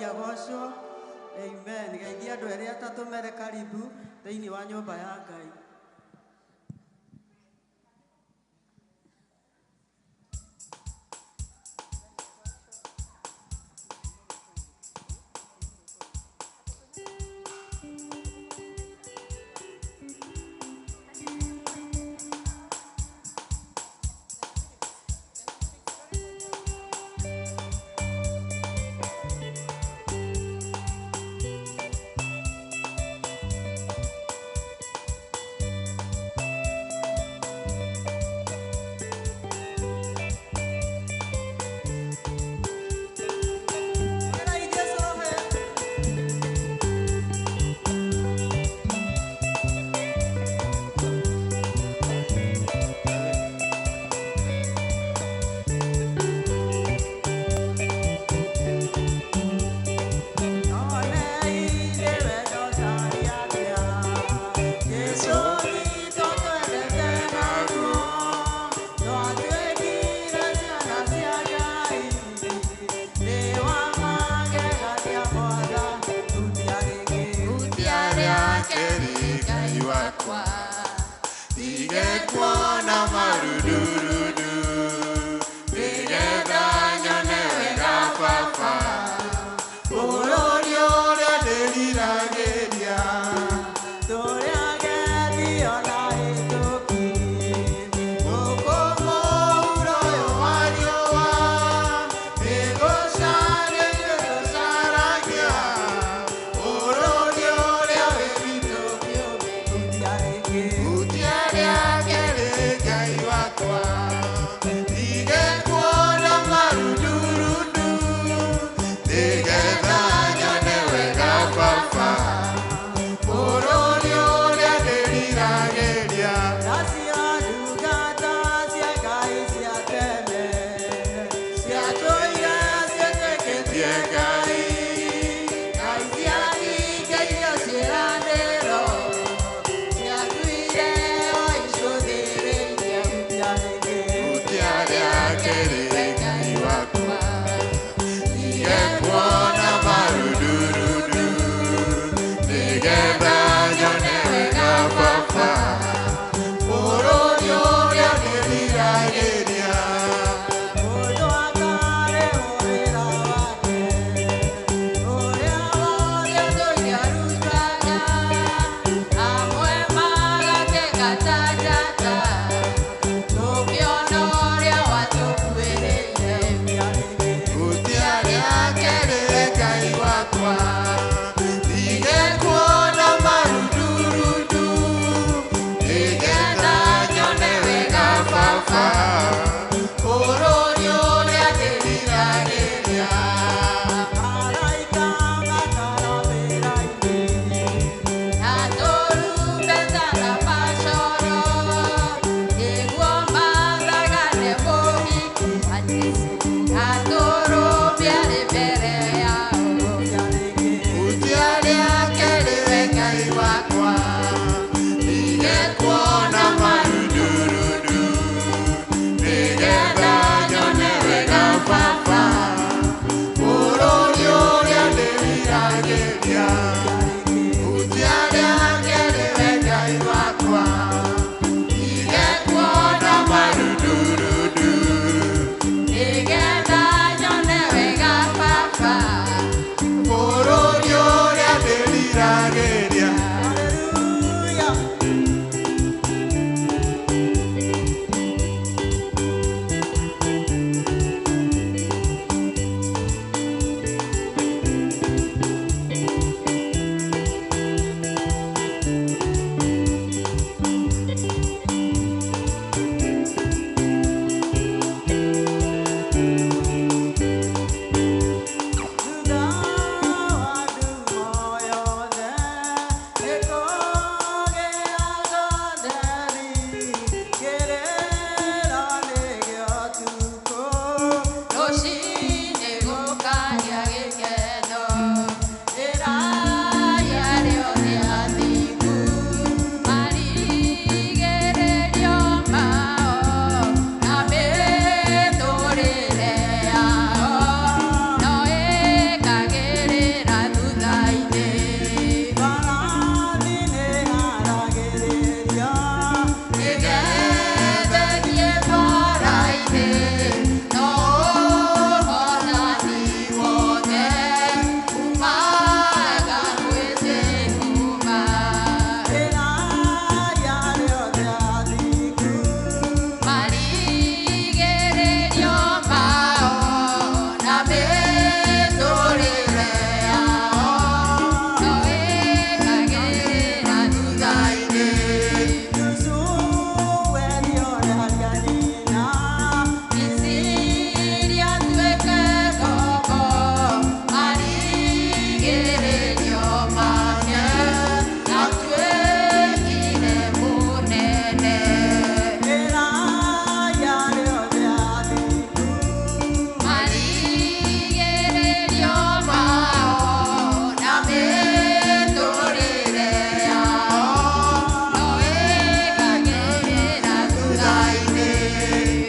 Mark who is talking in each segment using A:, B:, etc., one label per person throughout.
A: Mwathani agocwo. Amen. Geithia andũ erĩ atatũ mere karibu thĩinĩ wa nyũmba ya Ngai.
B: Marigĩrĩrio make atuĩkire mũnene.
A: Ĩrai arĩa othe athingu.
B: Marigĩrĩrio mao na mĩtũrĩre yao no ĩkagĩrĩra thutha-inĩ.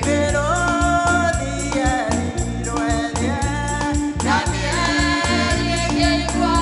A: Mĩrũthi yerirwo ĩrĩe.
B: Danieli ĩkĩigua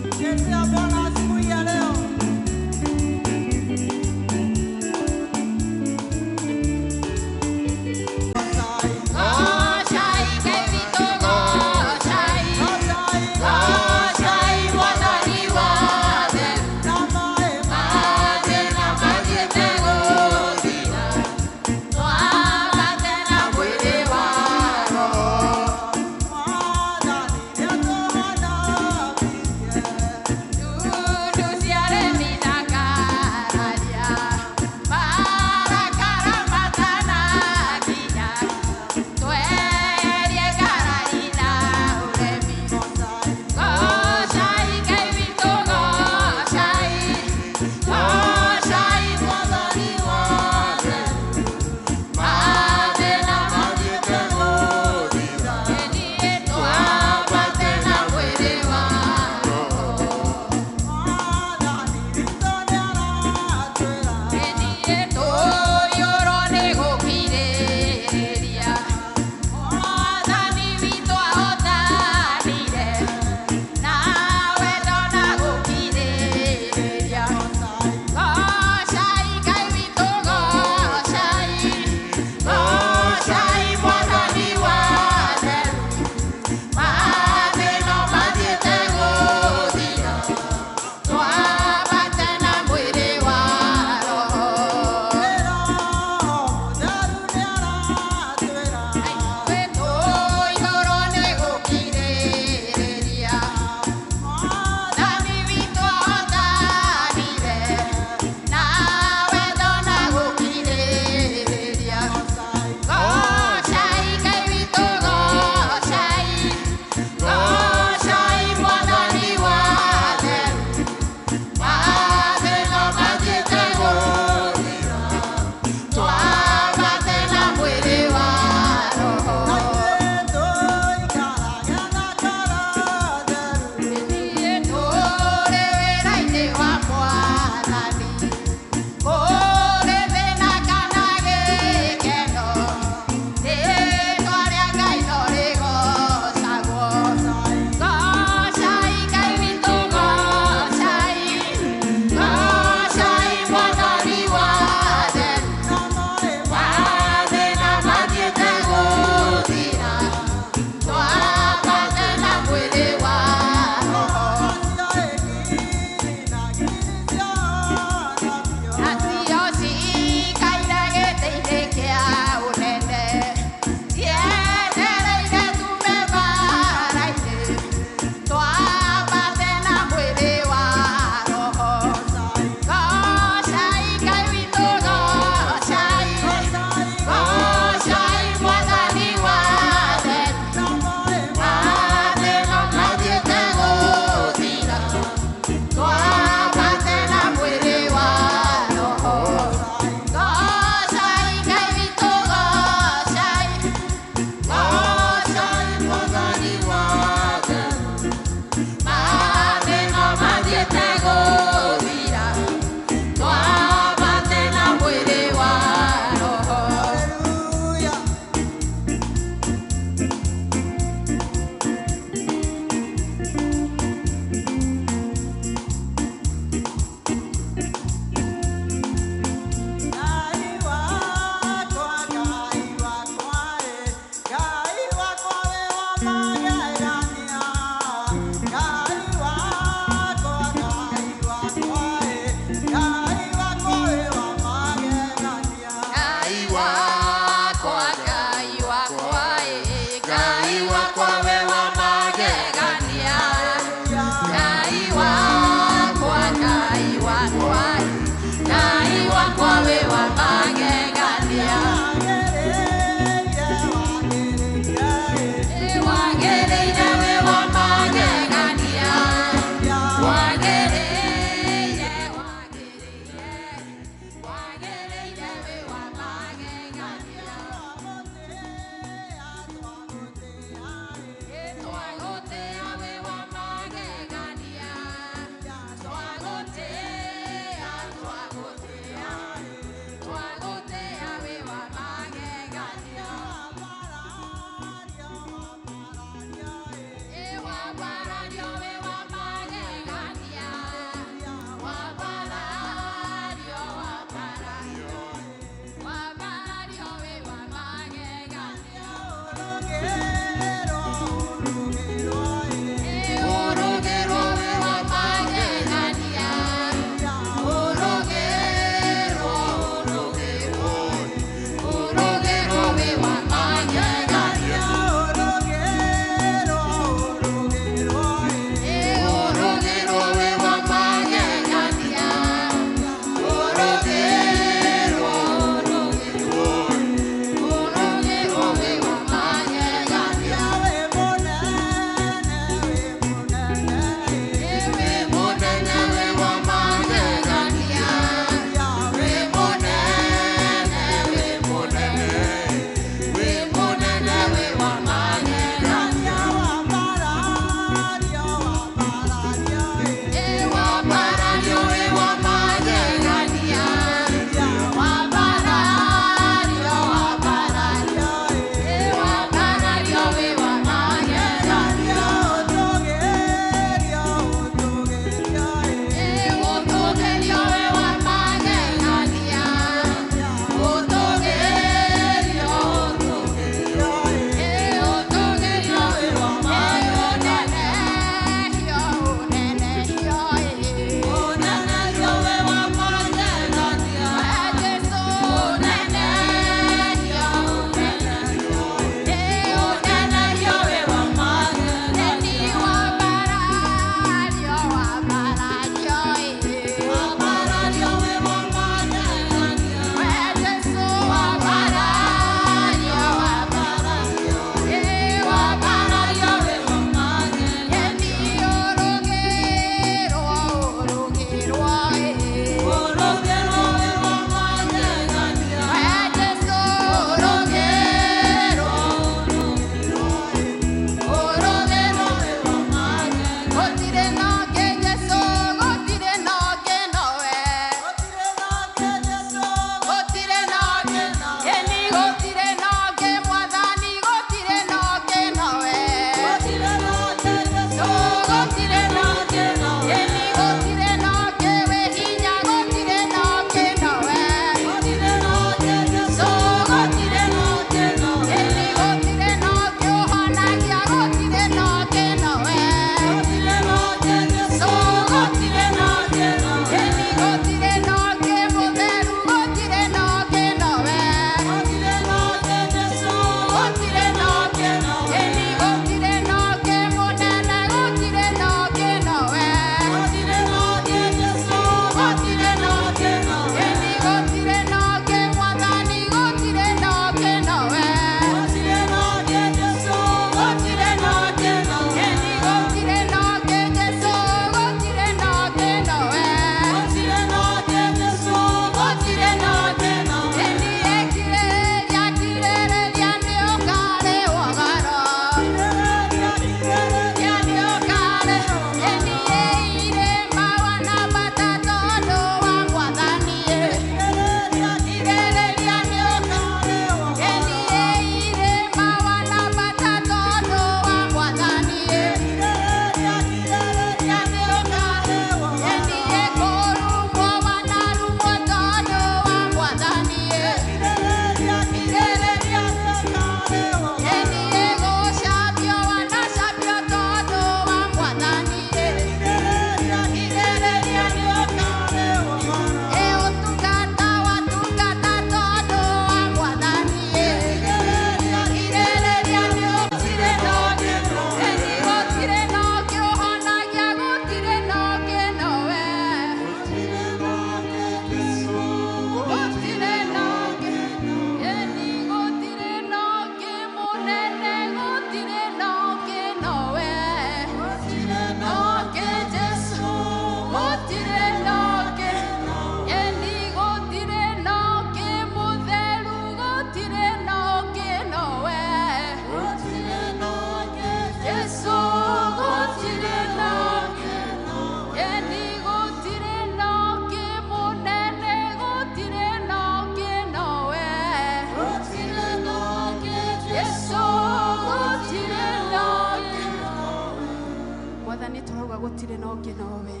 C: Gutire no ngi nowe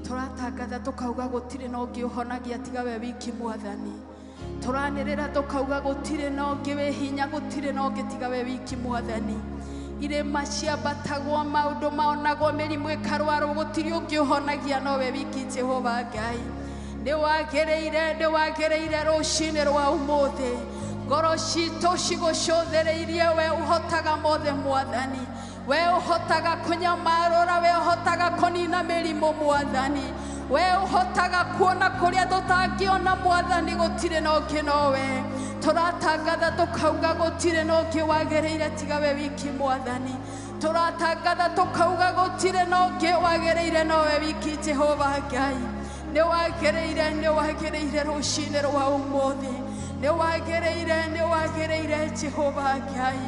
C: turatangatha tukauga gutire no ngi uhonagia tiga we wiki mwathani. Tũranĩrĩra tũkauga gũtirĩ na ũngĩ wĩ hinya, gũtirĩ na ũngĩ tiga we wiki Mwathani. Irĩma ciambatagwo, maũndũ maonagwo, mĩrimũ ĩkarwarwo, gũtirĩ ũngĩ ũhonagia nowe wiki Jehova Ngai. Nĩwagĩrĩire rũcinĩ rwa ũmũthĩ. Ngoro citũ cigũcũthĩrĩirie we ũhotaga mothe Mwathani. We ũhotaga kũnyamarũra, we ũhotaga kũnina mĩrimũ Mwathani. We ũhotaga kuona kũrĩa tũtangĩona Mwathani, gũtirĩ na ũngĩ nowe. Tũratangatha tũkauga gũtirĩ na ũngĩ wagĩrĩire tiga we wiki Mwathani. Tũratangatha tũkauga gũtirĩ na ũngĩ wagĩrĩire nowe wiki Jehova Ngai. Nĩwagĩrĩire rũcinĩ rwa ũmũthĩ. Nĩwagĩrĩire Jehova Ngai.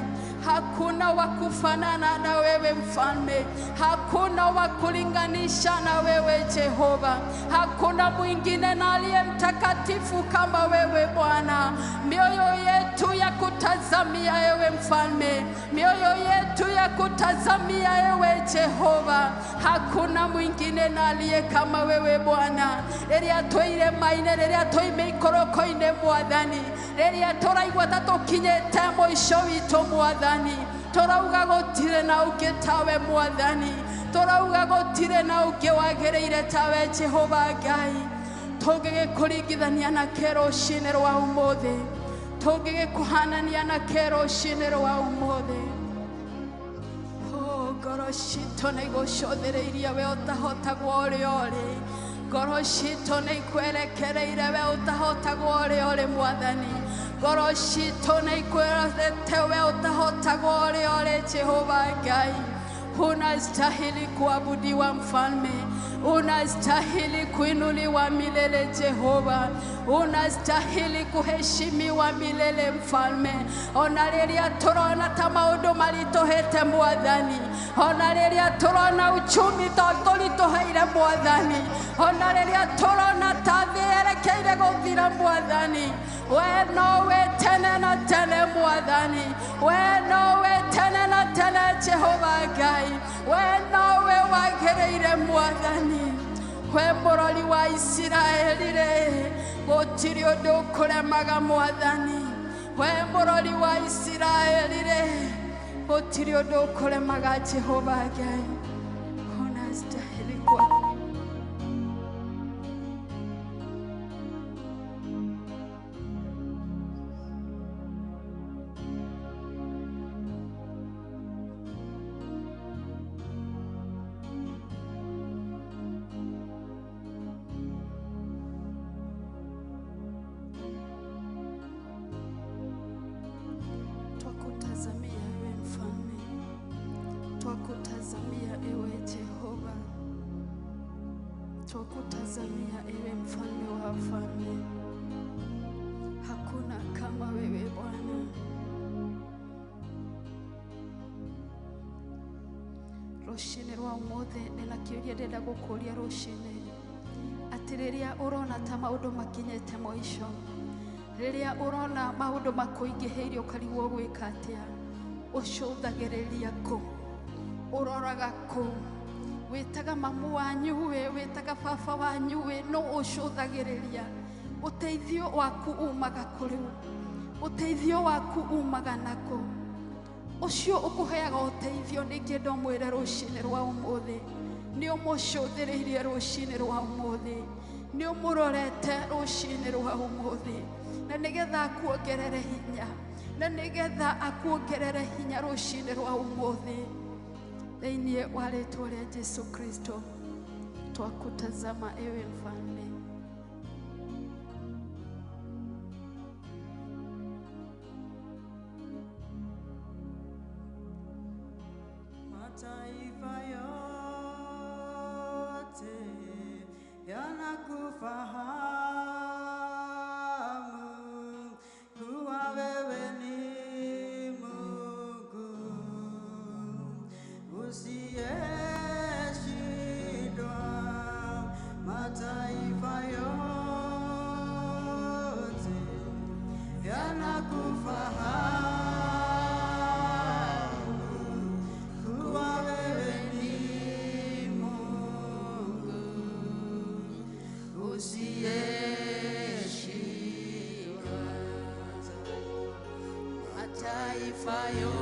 C: Hakuna wa kufanana na wewe mfalme, hakuna wa kulinganisha na wewe Jehova, hakuna mwingine na aliye mtakatifu kama wewe Bwana. Mioyo yetu ya kutazamia ewe mfalme, mioyo yetu ya kutazamia ewe Jehova, hakuna mwingine na aliye kama wewe Bwana. Rĩrĩa twĩ irĩma-inĩ, rĩrĩa twĩ mĩikũrũko-inĩ Mwathani, rĩrĩa tũraigua ta tũkinyĩte mũico witũ Mwathani, tũrauga gũtirĩ na ũngĩ tawe Mwathani, tũrauga gũtirĩ na ũngĩ wagĩrĩire tawe Jehova Ngai. Tũngĩgĩkũringithania na kĩ rũcinĩ rwa ũmũthĩ? Tũngĩgĩkũhanania na kĩ rũcinĩ rwa ũmũthĩ? Ngoro citũ nĩ igũcũthĩrĩirie we ũtahotagwo ũrĩa ũrĩ. Ngoro citũ nĩ ikwerekereire we ũtahotagwo ũrĩa ũrĩ Mwathani. Ngoro citũ nĩ ikwerete we ũtahotagwo ũrĩa ũrĩ Jehova Ngai. Unastahili kuabudiwa mfalme, unastahili kuinuliwa milele Jehova, unastahili kuheshimiwa milele mfalme. Ona rĩrĩa tũrona ta maũndũ maritũhĩte Mwathani, ona rĩrĩa tũrona uchumi ta tũritũhĩire Mwathani, ona rĩrĩa tũrona ta thĩ yerekeire gũthira Mwathani, we nowe tene na tene Mwathani, we nowe tene na tene Jehova Ngai, we nowe wagĩrĩire Mwathani. We mũrori wa Isiraeli rĩ, gũtirĩ ũndũ ũkũremaga Mwathani. We mũrori wa Isiraeli rĩ, gũtirĩ ũndũ ũkũremaga Jehova Ngai. Unastahili kwa twakutazamia ewe mfalme, twakutazamia ewe Jehova, twakutazamia ewe mfalme wa wafalme. Hakuna kama wewe Bwana. Rũcinĩ rwa ũmũthĩ ndĩna kĩũria ndĩrenda gũkũria rũcinĩ, atĩ rĩrĩa ũrona ta maũndũ makinyĩte mũico, rĩrĩa ũrona maũndũ makũingĩhĩire ũkarigwo gwĩka atĩa, ũcũthagĩrĩria kũ? Ũroraga kũ? Wĩtaga mamu wanyu wĩ, wĩtaga baba wanyu wĩ, no ũcũthagĩrĩria? Ũteithio waku umaga kũrĩ ũ? Ũteithio waku umaga nakũ? Ũcio ũkũheaga ũteithio ningĩ ndomwĩre rũcinĩ rwa ũmũthĩ, nĩ ũmũcũthĩrĩirie rũcinĩ rwa ũmũthĩ, nĩ ũmũrorete rũcinĩ rwa ũmũthĩ, na nĩgetha akuongerere hinya, na nĩgetha akuongerere hinya rũcinĩ rwa ũmũthĩ. Thĩinĩ wa rĩĩtwa rĩa Jesu Kristo twakutazama ewe mfalme.
A: Mataifa yote yanakufahamu kuwa wewe ni Mungu usiyeshindwa. Mataifa yote yanakufahamu kuwa wewe ni Mungu usiyeshindwa.
B: Mataifa yote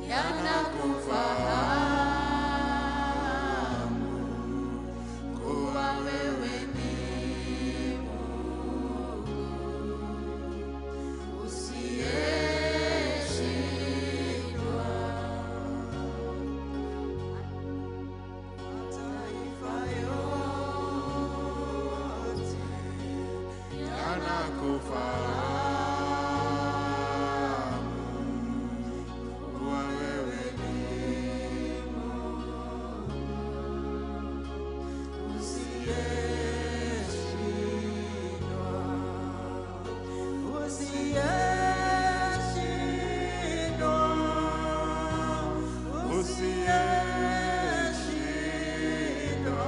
B: yanakufahamu kuwa wewe ni Mungu usiyeshindwa.
A: Mataifa yote
D: Yanakufahamu kuwa wewe ni
A: usiyeshindwa, usiyeshindwa,
D: usiyeshindwa.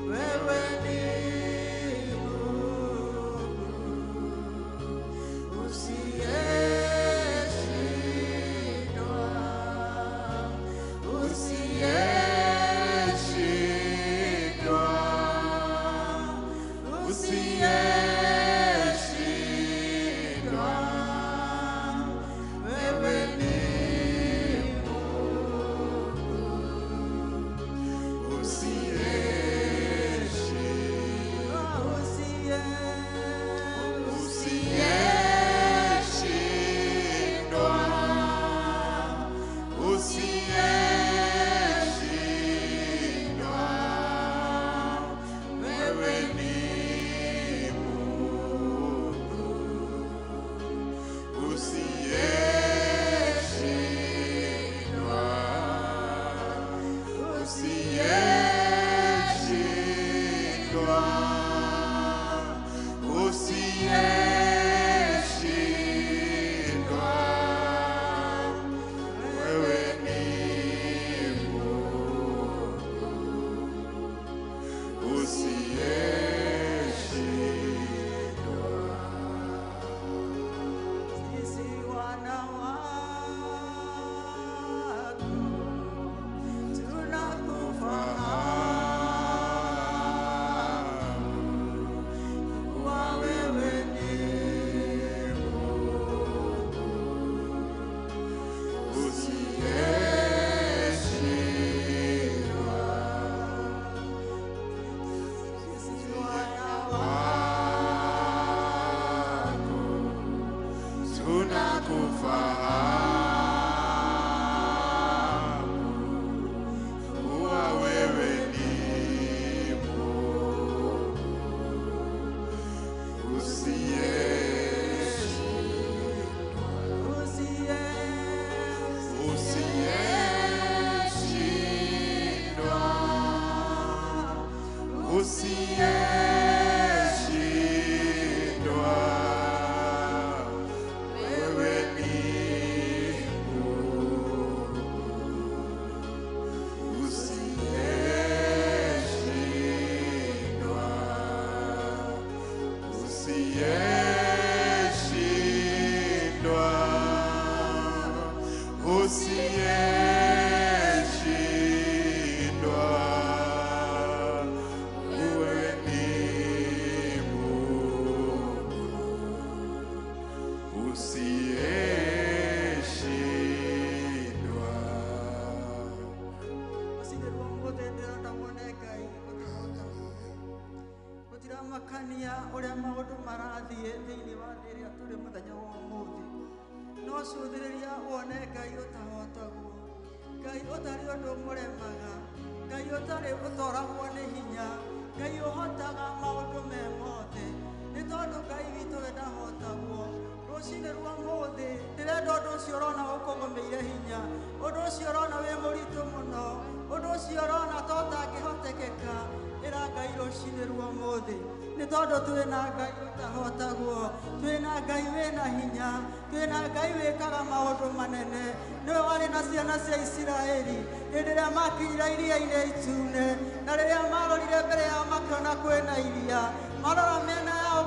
A: Wewe ni Mungu usiyeshindwa,
D: Usiyeshindwa, usiyeshindwa.
A: Wewe ni
D: Usiyeshindwa,
A: usiye
D: usiyeshindwa, usiyeshindwa. Wewe ni Mungu usiyeshindwa, usiyeshindwa, usiyeshindwa. Wewe ni Mungu usiyeshindwa.
A: Sisi wana wako tunakufahamu kuwa wewe ni
D: Usiyeshindwa,
A: sisi wana
D: wako tunakufahamu kuwa wewe ni Mungu usiyeshindwa,
A: usiye
D: usiyeshindwa, usiyeshindwa. Wewe ni Mungu usiyeshindwa, usiyeshindwa, usiyeshindwa. Wewe ni Mungu usiyeshindwa.
A: Usinirwo mũthĩ ndĩrona wone Ngai ũtahotagwo. Gũtiramakania ũrĩa maũndũ marathiĩ thĩinĩ wa thĩ ĩrĩa tũrĩ mũthenya wa ũmũthĩ. No cũthĩrĩria wone Ngai ũtahotagwo. Ngai ũtarĩ ũndũ mũremaga. Ngai ũtarĩ ũtoragwo nĩ hinya. Ngai ũhotaga maũndũ me mothe. Nĩ tondũ Ngai witũ we ndahotagwo. Rũcinĩ rwa ũmũthĩ ndĩrenda ũndũ ũcio ũrona ũkũgũmĩire hinya, ũndũ ũcio ũrona wĩ mũritũ mũno, ũndũ ũcio ũrona ta ũtangĩhotekeka, ĩra Ngai rũcinĩ rwa ũmũthĩ. Nĩ tondũ twĩna Ngai ũtahotagwo, twĩna Ngai wĩna hinya, twĩna Ngai wĩkaga maũndũ manene. Nĩwe warĩ na ciana cia Isiraeli hĩndĩ ĩrĩa makinyire iria-inĩ itune, na rĩrĩa marorire mbere yao makĩona kwĩna iria, marora mĩena yao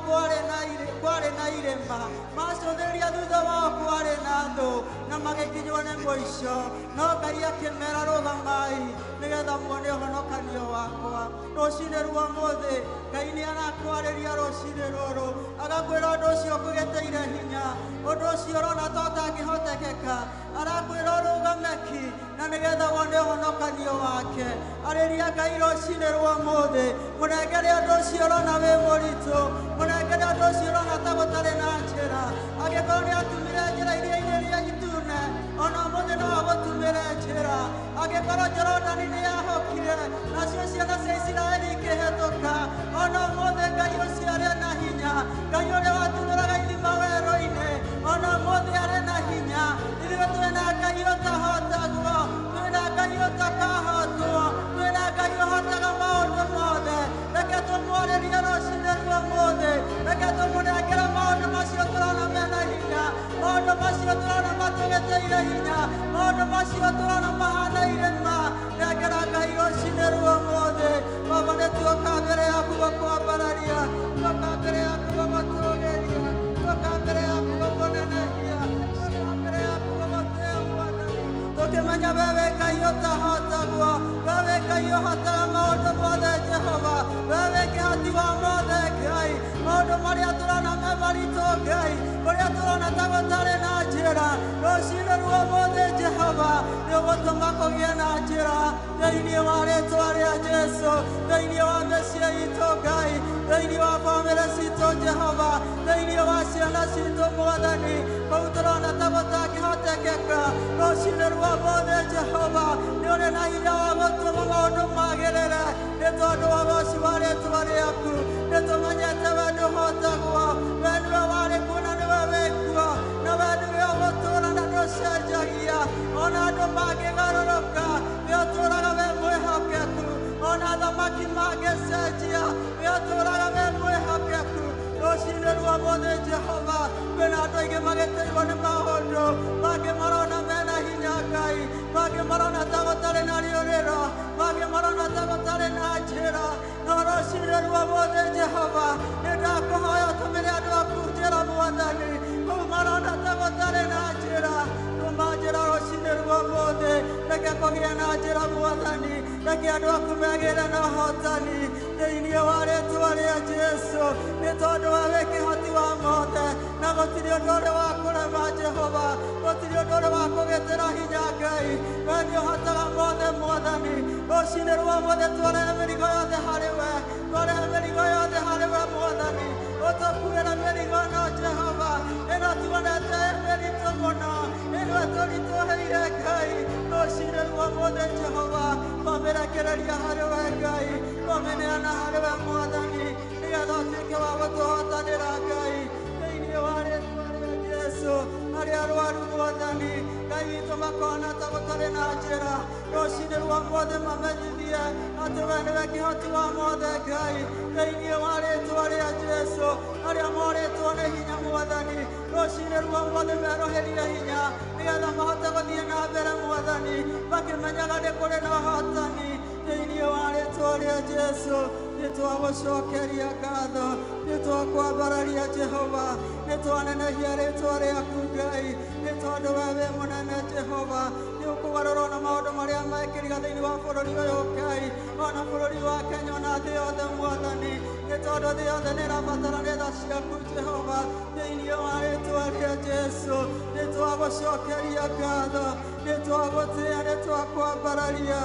A: kwarĩ na irĩma macũthĩrĩria thutha wao kwarĩ na thũ na magĩkinywo nĩ mũico no Ngai akĩmera rũgamai nĩgetha muone ũhonokanio wakwa. Rũcinĩ rwa ũmũthĩ Ngai nĩ arakwarĩria rũcinĩ rũrũ agakwĩra ũndũ ũcio ũkũgĩtĩire hinya ũndũ ũcio ũrona ta ũtangĩhotekeka arakwĩra ũrũgame ki na nĩgetha wone ũhonokanio wake. Arĩria Ngai rũcinĩ rwa ũmũthĩ mũnengere ũndũ ũcio ũrona wĩ mũritũ mũnengere ũndũ ũcio ũrona ta gũtarĩ na njĩra angĩkorwo nĩ atumire njĩra iria-inĩ rĩa itune ona ũmũthĩ no agũtumĩre njĩra angĩkorwo Jorodani nĩ yahũkire nacio ciana cia Isiraeli ikĩhĩtũka ona ũmũthĩ Ngai ũcio arĩ na hinya Ngai ũrĩa watuthũraga ithima werũ-inĩ ona ũmũthĩ arĩ na hinya. Ithuĩ twĩna Ngai ũtahotagwo twĩna Ngai ũtakahotwo twĩna Ngai ũhotaga maũndũ mothe. Reke tũmwarĩrie rũcinĩ rwa ũmũthĩ reke tũmũnengere maũndũ macio tũrona mena hinya maũndũ macio tũrona matũgĩtĩire hinya maũndũ macio tũrona mahana irĩma. Nengera Ngai rũcinĩ rwa ũmũthĩ. Baba nĩ tuoka mbere yaku gũkwambararia tuoka mbere yaku gũgũtũgĩria tuoka mbere yaku gũkũnenehia tuoka mbere yaku gũgũtĩa Mwathani tũkĩmenya wewe Ngai ũtahotagwo wewe Ngai ũhotaga maũndũ mothe Jehova wewe kĩhoti wa mothe Ngai maũndũ marĩa tũrona me maritũ Ngai kũrĩa tũrona ta gũtarĩ na njĩra rũcinĩ rwa ũmũthĩ Jehova nĩ ũgũtũma kũgĩe na njĩra thĩinĩ wa rĩtwa rĩa Jesũ thĩinĩ wa mĩciĩ itũ Ngai thĩinĩ wa bamĩrĩ citũ Jehova thĩinĩ wa ciana citũ Mwathani kũu tũrona ta gũtangĩhotekeka rũcinĩ rwa ũmũthĩ Jehova nĩ ũrĩ na hinya wa gũtũma maũndũ magĩrĩre nĩ tondũ wa ũgoci wa rĩtwa rĩaku. Nĩ tũmenyete we ndũhotagwo we nĩwe warĩ kuo na nĩwe wĩ kuo na we nĩwe ũgũtũũra na ndũcenjagia ona andũ mangĩgarũrũka we ũtũũraga wĩ mwĩhokeku ona athamaki mangĩcenjia we ũtũũraga wĩ mwĩhokeku. Rũcinĩ rwa ũmũthĩ Jehova kwĩna andũ aingĩ magĩtĩirwo nĩ maũndũ mangĩ marona mena hinya Ngai mangĩ marona ta gũtarĩ na rĩũrĩro mangĩ marona ta gũtarĩ na njĩra no rũcinĩ rwa ũmũthĩ Jehova nĩ ndakũhoya ũtũmĩre andũ aku njĩra Mwathani kũu marona ta gũtarĩ na njĩra tũma njĩra rũcinĩ rwa ũmũthĩ reke kũgĩe na njĩra Mwathani reke andũ aku megĩre na ũhotani thĩinĩ wa rĩtwa rĩa Jesũ nĩ tondũ we wĩ kĩhoti wa mothe na gũtirĩ ũndũ ũrĩ wa kũrema Jehova gũtirĩ ũndũ ũrĩ wa kũgĩtĩra hinya Ngai we nĩ ũhotaga mothe Mwathani. Rũcinĩ rwa ũmũthĩ twarehe mĩrigo yothe harĩ we twarehe mĩrigo yothe harĩ we Mwathani ũtũkuĩre mĩrigo no Jehova ĩno tuonete mĩritũ mũno ĩno ĩtũritũhĩire Ngai. Rũcinĩ rwa ũmũthĩ Jehova twamĩrekereria harĩ we Ngai twamĩneana harĩ we Mwathani nĩgetha ũtuĩke wa gũtũhotanĩra Ngai thĩinĩ wa rĩtwa rĩa Jesũ. Arĩa arwaru Mwathani Ngai witũ makona ta gũtarĩ na njĩra rũcinĩ rwa ũmũthĩ mamenyithie atĩ we nĩwe kĩhoti wa mothe Ngai thĩinĩ wa rĩtwa rĩa Jesũ. Arĩa morĩtwo nĩ hinya Mwathani rũcinĩ rwa ũmũthĩ merũhĩrie hinya nĩgetha mahote gũthiĩ na mbere Mwathani makĩmenyaga nĩ kũrĩ na ũhotani thĩinĩ wa rĩtwa rĩa Jesũ. Nĩ twagũcokeria ngatho nĩ twakwambararia Jehova nĩ twanenehia rĩtwa rĩaku Ngai nĩ tondũ we wĩ mũnene Jehova nĩ ũkũgarũra ona maũndũ marĩa mekĩrĩga thĩinĩ wa bũrũri ũyũ Ngai ona bũrũri wa Kenya ona thĩ yothe Mwathani nĩ tondũ thĩ yothe nĩ ĩrabatara nĩ tha ciaku Jehova thĩinĩ wa rĩtwa rĩa Jesũ. Nĩ twagũcokeria ngatho nĩ twagũtĩa nĩ twakwambararia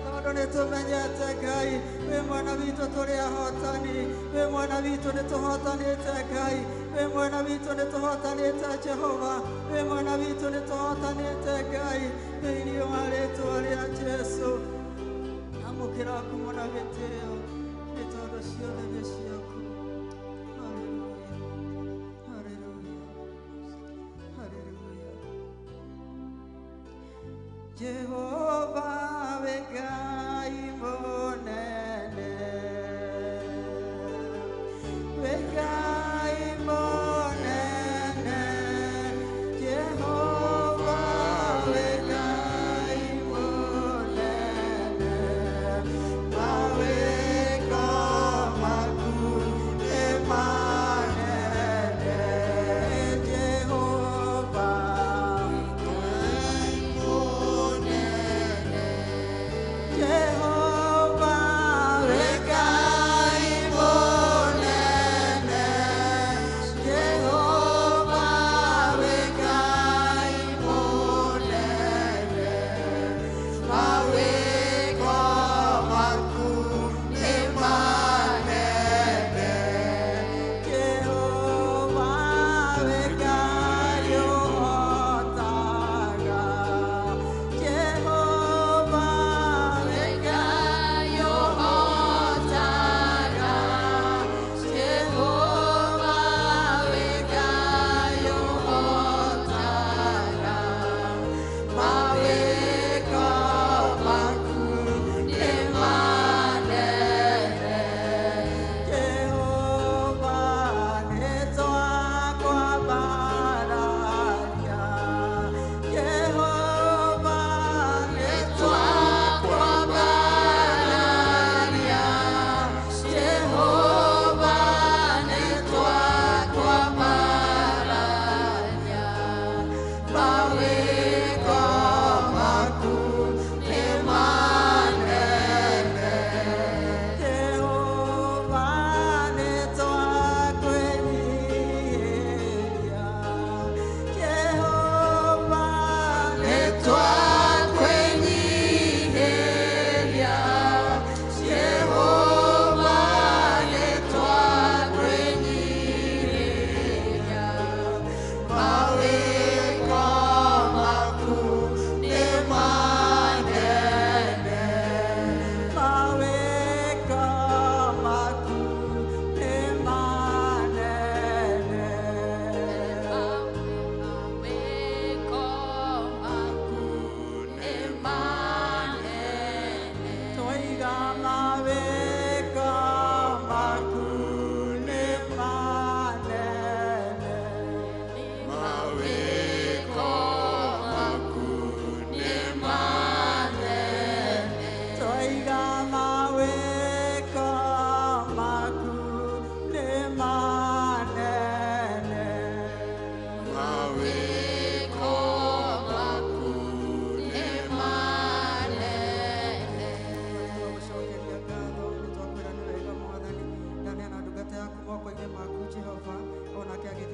A: tondũ nĩ tũmenyete Ngai wĩ mwena witũ tũrĩ ahotani wĩ mwena witũ nĩ tũhotanĩte Ngai wĩ mwena witũ nĩ tũhotanĩte Jehova wĩ mwena witũ nĩ tũhotanĩte Ngai thĩinĩ wa rĩtwa rĩa Jesũ. Amũkĩra ngumo na gĩtĩo nĩ tondũ ciothe nĩ ciaku. Haleluya, haleluya, haleluya. Jehova wĩ Ngai mũnene wĩ Ngai mũnene Jehova wĩ Ngai mũnene mawĩko maku nĩ manene.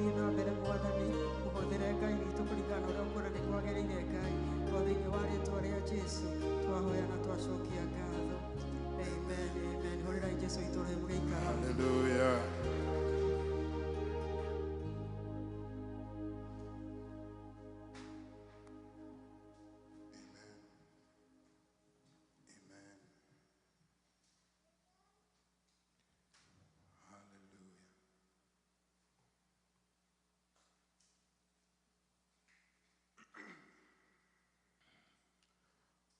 A: Thiĩ na mbere Mwathani, mũhũthĩre Ngai witũ kũringana na ũrĩa ũkuona nĩ kwagĩrĩire Ngai. O thĩinĩ wa rĩtwa rĩa Jesu twahoya na twacokia ngatho. Amen, amen. Hũrĩrai Jesu witũ rũhĩ mũgĩikara.
D: Hallelujah. Amen. Amen. Hallelujah.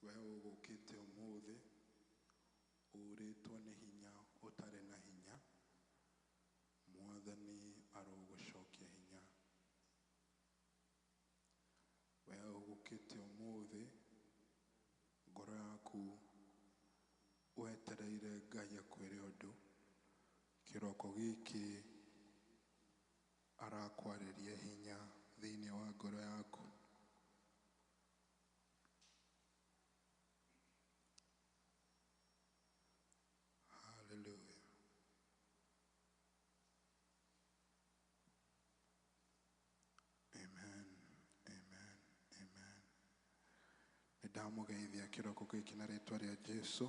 D: We ũgũkĩte ũmũthĩ ũrĩtwo nĩ hinya ũtarĩ na hinya, Mwathani arogũcokia hinya. We ũgũkĩte ũmũthĩ ngoro yaku wetereire Ngai akwĩre ũndũ, kĩroko gĩkĩ arakwarĩria hinya thĩinĩ wa ngoro yaku. Hallelujah. Amen. Amen. Amen. Nĩ ndamũgeithia kĩroko gĩkĩ na rĩtwa rĩa Jesu.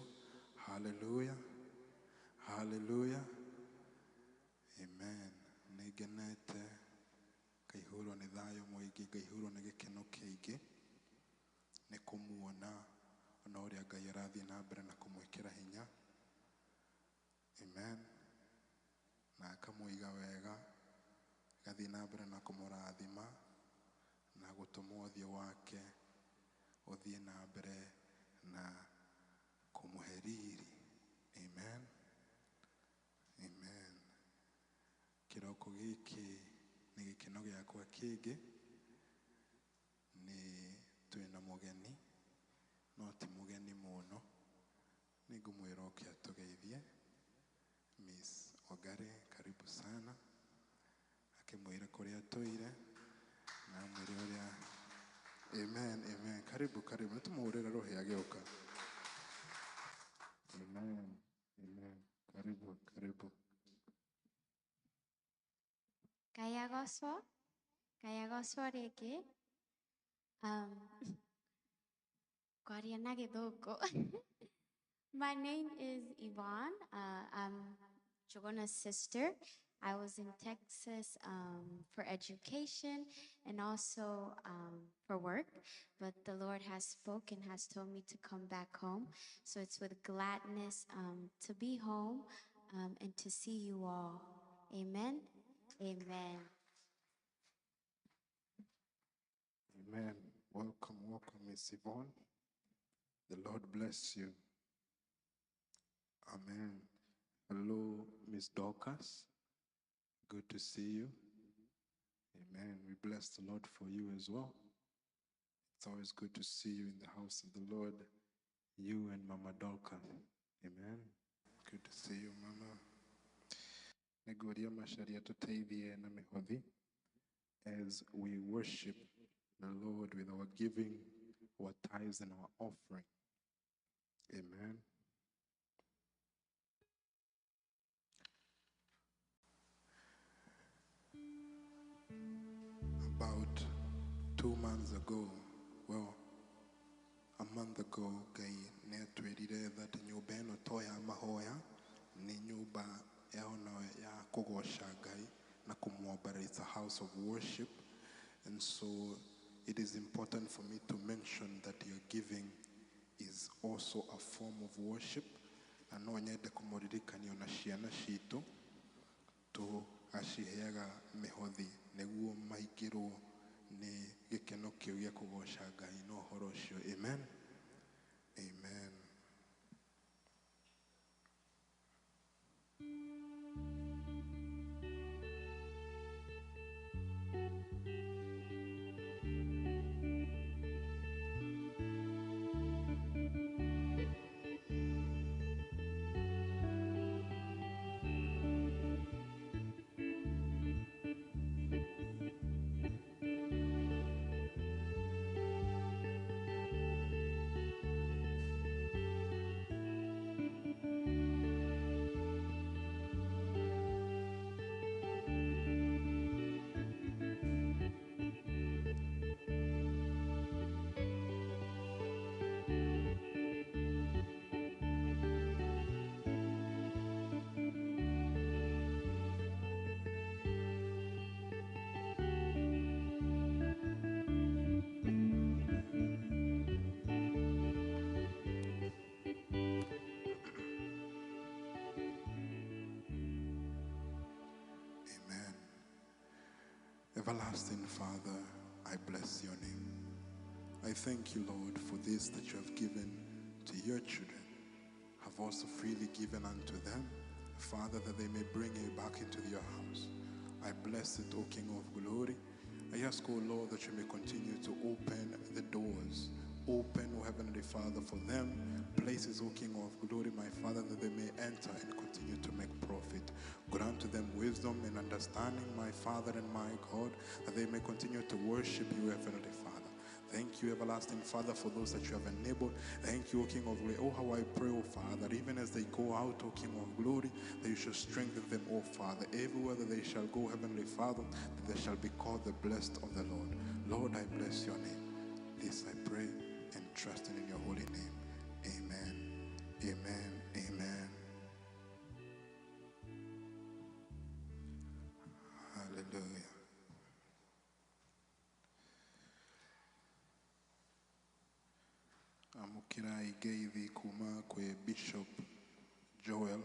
D: Hallelujah. Hallelujah. Amen. Nĩ ngenete ngaihũrwo nĩ thayũ mũingĩ, ngaihũrwo nĩ gĩkeno kĩingĩ nĩ kũmuona ona ũrĩa Ngai arathiĩ na mbere na kũmwĩkĩra hinya. Amen. Na akamũiga wega, agathiĩ na mbere na kũmũrathima na gũtũma ũthiũ wake ũthiĩ na mbere na kũmũhe riri. Amen. Amen. Kĩroko gĩkĩ nĩ gĩkeno gĩakwa kĩngĩ, nĩ twĩna mũgeni, no ti mũgeni mũno. Nĩ ngũmwĩra oke atũgeithie. Miss Ogare, karibu sana. Akĩmwĩra kũrĩa atũire na amwĩre ũrĩa. Amen, amen. Karibu, karibu. Nĩ tũmũhũrĩre rũhĩ agĩũka. Amen, amen. Karibu, karibu.
E: Ngai agocwo, Ngai agocwo rĩngĩ. Kwaria na Gĩthũngũ. My name is Yvonne. I'm Njuguna's sister. I was in Texas for education and also for work, but the Lord has spoken, has told me to come back home. So it's with gladness to be home and to see you all. Amen. Amen.
D: Amen. Welcome, welcome, Miss Yvonne. The Lord bless you. Amen. Hello, Miss Dorcas. Good to see you. Amen. We bless the Lord for you as well. It's always good to see you in the house of the Lord, you and Mama Dorcas. Amen. Good to see you, Mama. Nĩngũria Macharia tũteithie na mĩhothi as we worship the Lord with our giving, our tithes, and our offering. Amen. About 2 months ago, well, a month ago, Ngai nĩatwĩrire that nyũmba ĩno to ya mahoya, nĩ nyũmba ona ya kũgoca Ngai na kũmwambara. It's a house of worship. And so it is important for me to mention that your giving is also a form of worship. Na no nyende kũmũririkania ona ciana citũ tũgaciheaga mĩhothi nĩguo maingĩrwo nĩ gĩkeno kĩu gĩa kũgoca Ngai na ũhoro ũcio. Amen. Amen. Everlasting Father, I bless your name. I thank you, Lord, for this that you have given to your children, have also freely given unto them, Father, that they may bring you back into your house. I bless it, O King of glory. I ask, O Lord, that you may continue to open the doors. Open, O Heavenly Father, for them places, O King of glory, my Father, that they may enter and continue to make profit. Grant to them wisdom and understanding, my Father and my God, that they may continue to worship you, Heavenly Father. Thank you, everlasting Father, for those that you have enabled. Thank you, O King of Glory. Oh, how I pray, O Father, that even as they go out, O King of Glory, that you shall strengthen them, O Father. Everywhere that they shall go, Heavenly Father, that they shall be called the blessed of the Lord. Lord, I bless your name. This I pray and trust in your holy name. Amen. Amen. Amen. Hallelujah. Amukira igeithi kuma kwi Bishop Joel,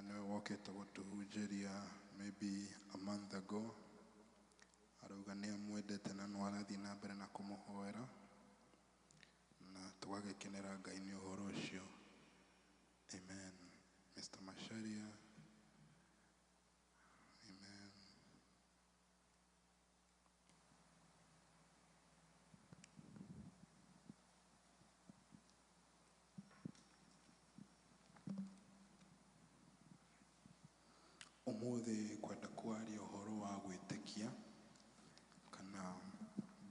D: niwe wokete gutuhunjiria maybe a month ago. Arauga ni amwendete na no arathie na mbere na kumuhoera na tugagikenera Ngai ni uhoro ucio. Amen. Mr. Masharia. Amen. Umuthi kwenda kwaria uhoro wa gwitikia kana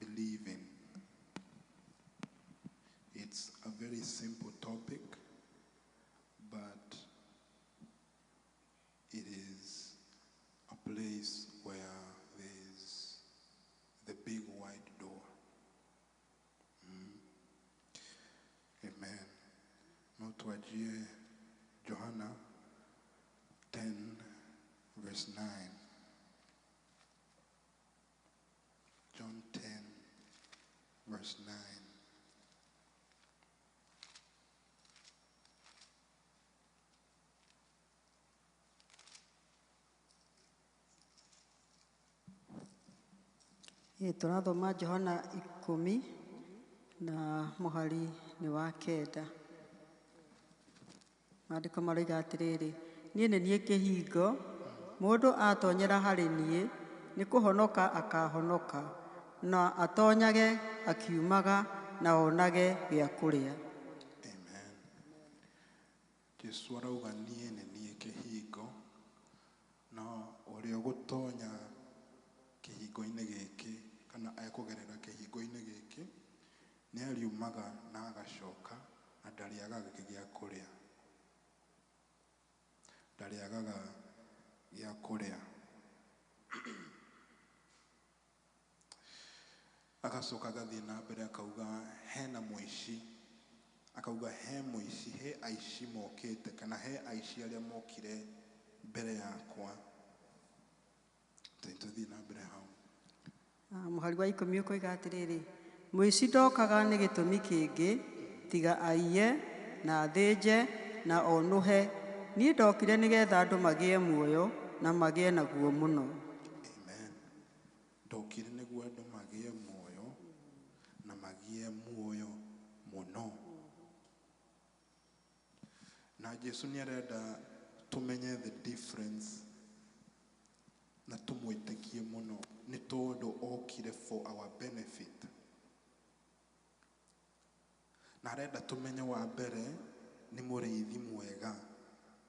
D: believing. It's a very simple topic, but it is a place where there's the big wide door. Amen. No twajie Johana 10 verse 9. John 10 verse 9.
A: Tũrathoma Johana 10 na mũhari nĩ wa 9. Maandĩko maroiga atĩrĩrĩ, niĩ nĩ niĩ kĩhingo, mũndũ atonyera harĩ niĩ nĩ kũhonoka akahonoka, na atonyage akiumaga na onage gĩa kũrĩa.
D: Amen. Jesu arauga niĩ nĩ niĩ kĩhingo, na ũrĩa ũgũtonya kĩhingo-inĩ gĩkĩ kana ekũgerera kĩhingo-inĩ gĩkĩ nĩ ariumaga na agacoka na ndarĩagaga gĩa kũrĩa. Ndarĩagaga gĩa kũrĩa. Agacoka agathiĩ na mbere akauga hena mũici, akauga he mũici, he aici mokĩte kana he aici arĩa mokire mbere yakwa. Tũthiĩ na mbere hau.
A: Mũhari wa 10 ũkoiga atĩrĩrĩ, mũici ndokaga nĩ gĩtũmi kĩngĩ tiga aiye na athĩnje na onũhe. Niĩ ndokire nĩgetha andũ magĩe muoyo na magĩe naguo mũno.
D: Amen. Ndokire nĩguo andũ magĩe muoyo na magĩe muoyo mũno. Na Jesu nĩ arenda tũmenye the difference na tũmwĩtĩkie mũno nĩ tondũ okire for our benefit. Na arenda tũmenye wa mbere nĩ mũrĩithi mwega.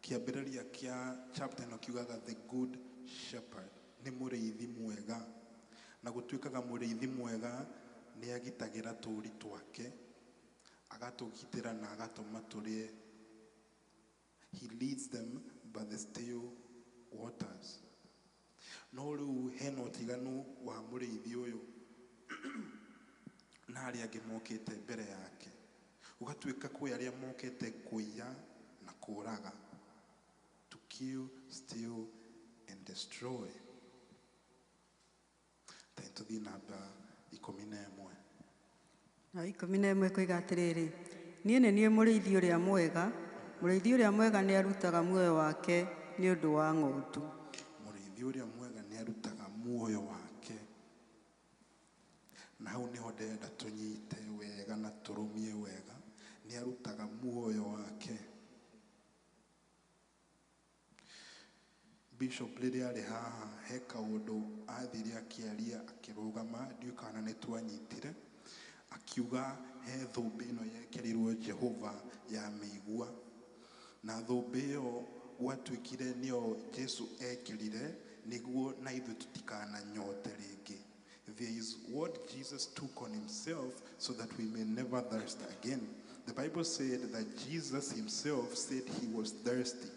D: Kĩambĩrĩria kĩa chapter ĩno kiugaga the good shepherd, nĩ mũrĩithi mwega. Na gũtuĩkaga mũrĩithi mwega nĩ agitagĩra tũũri twake, agatũgitĩra na agatũma tũrĩe. He leads them by the still waters. No rĩu hena ũtiganu wa mũrĩithi ũyũ na arĩa angĩ mokĩte mbere yake. Ũgatuĩka kwĩ arĩa mokĩte kũiya na kũũraga, to kill, steal and destroy. Tũthiĩ namba 11.
A: Na 11 koiga atĩrĩrĩ, niĩ nĩ niĩ mũrĩithi ũrĩa mwega, mũrĩithi ũrĩa mwega nĩ arutaga muoyo wake nĩ ũndũ wa ng'ondu.
D: Mũrĩithi ũrĩa mwega nĩ arutaga Bishop rĩrĩa arĩ haha he kaũndũ athire akĩaria akĩrũgama, ndiũĩ kana nĩ twanyitire, akiuga he thũmbĩ ĩno yekĩrirwo Jehova ya mĩigua, na thũmbĩ ĩyo gwatuĩkire nĩyo Jesu ekĩrire nĩguo na ithuĩ tũtikananyote rĩngĩ. There is what Jesus took on himself so that we may never thirst again. The Bible said that Jesus himself said he was thirsty.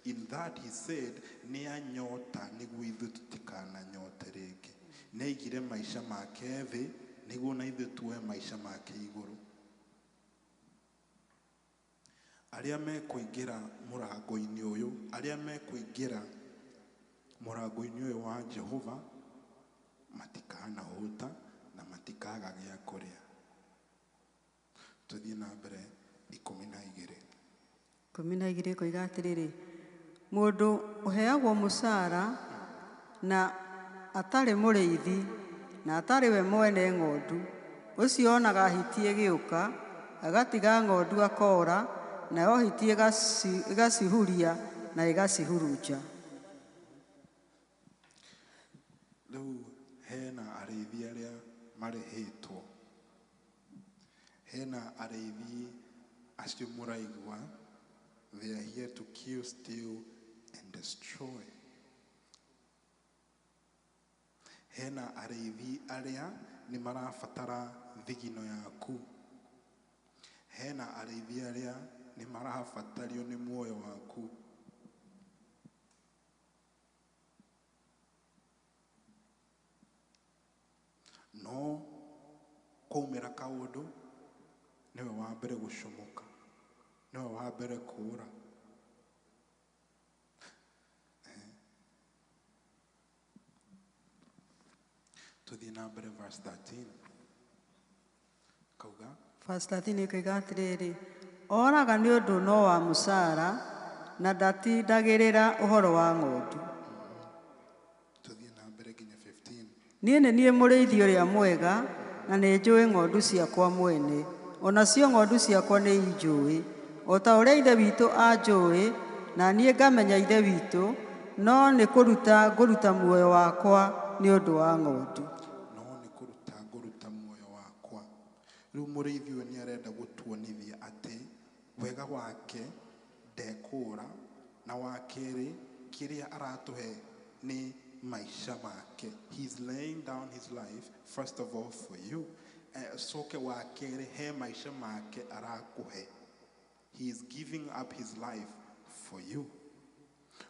D: In that he said, nĩ anyota nĩguo ithuĩ tũtikananyote rĩngĩ. Nĩ aigire maica make thĩ nĩguo na ithuĩ tuoe maica make igũrũ. Arĩa mekũingĩra mũrango-inĩ ũyũ, arĩa mekũingĩra mũrango-inĩ ũyũ wa Jehova matikanahũta na matikaga gĩa kũrĩa. Tũthiĩ na mbere 12.
A: 12 koiga atĩrĩrĩ, mũndũ ũheagwo mũcara na atarĩ mũrĩithi na atarĩ we mwene ng'ondu, ũcio onaga hiti ĩgĩũka agatiga ng'ondu akora, nayo hiti ĩgacihuria na ĩgacihurunja.
D: Rĩu hena arĩithi arĩa marĩhĩtwo, hena arĩithi acio mũraigua, they are here to kill, steal and destroy. Hena arĩithi arĩa nĩ marabatara thigino yaku, hena arĩithi arĩa nĩ marabatario nĩ muoyo waku. No kwaumĩra kaũndũ nĩwe wa mbere gũcomoka, nĩwe wa mbere kũũra. Tũthiĩ na mbere verse 13. Kauga
A: Verse 13 ĩkoiga atĩrĩrĩ, oraga nĩ ũndũ no wa mũcara na ndatindagĩrĩra ũhoro wa ng'ondu.
D: Tũthiĩ na mbere nginya 15.
A: Niĩ nĩ niĩ mũrĩithi ũrĩa mwega na nĩ njũĩ ng'ondu ciakwa mwene, onacio ng'ondu ciakwa nĩ injũĩ, o ta ũrĩa Ithe witũ anjũĩ na niĩ ngamenya Ithe witũ, no nĩ kũruta ngũruta muoyo wakwa nĩ ũndũ wa ng'ondu.
D: No nĩ kũruta ngũruta muoyo wakwa. Rĩu mũrĩithi ũyũ nĩ arenda gũtuonithia atĩ wega wake ndekũũra, na wa kerĩ kĩrĩa aratũhe nĩ maica make. He is laying down his life first of all for you. Acoke wa kerĩ he maica make arakũhe. He is giving up his life for you.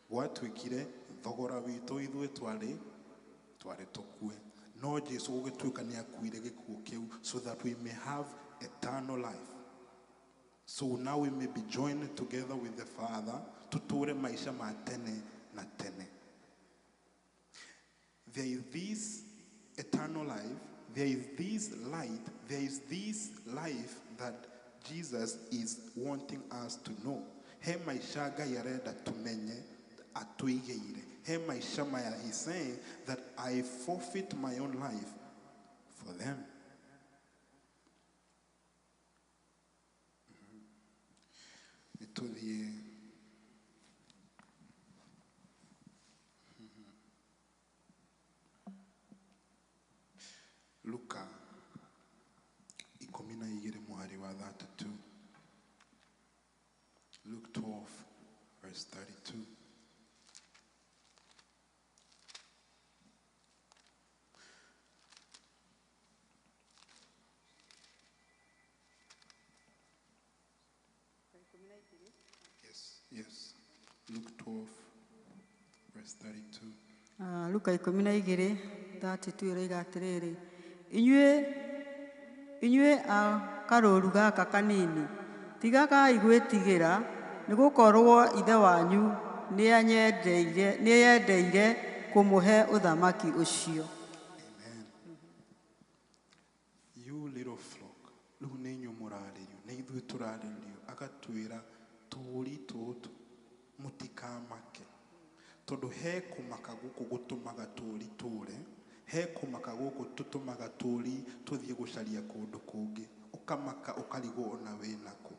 D: Gwatuĩkire thogora witũ ithuĩ twarĩ tũkue, no Jesu gũgĩtuĩka nĩ akuire gĩkuũ kĩu so that we may have eternal life. So now we may be joined together with the Father, tũtũre maica ma tene na tene. There is this eternal life, there is this light, there is this life that Jesus is wanting us to know. He maica Ngai arenda tumenye atũigĩire. He maica maya, he's saying that I forfeit my own life for them. Nĩtũthiĩ Luka 12 mũhari wa 32. Luke 12 verse 32. Yes, yes. Luke 12 verse 32.
A: Luka 12 32 ĩroiga atĩrĩrĩ, inyuĩ a karũũru gaka kanini, tigagai gwĩtigĩra, nĩgũkorwo Ithe wanyu nĩendeire kũmũhe ũthamaki ũcio.
D: Amen. You little flock, rĩu nĩ inyuĩ mũrarĩrio, nĩ ithuĩ tũrarĩrio, agatwĩra tũũri tũtũ mũtikamake, tondũ he kũmaka gũkũ gũtũmaga tũũri tũũre, he kũmaka gũkũ tũtũmaga tũũri tũthiĩ gũcaria kũndũ kũngĩ, ũkamaka ũkarigwo ona wĩnakũ.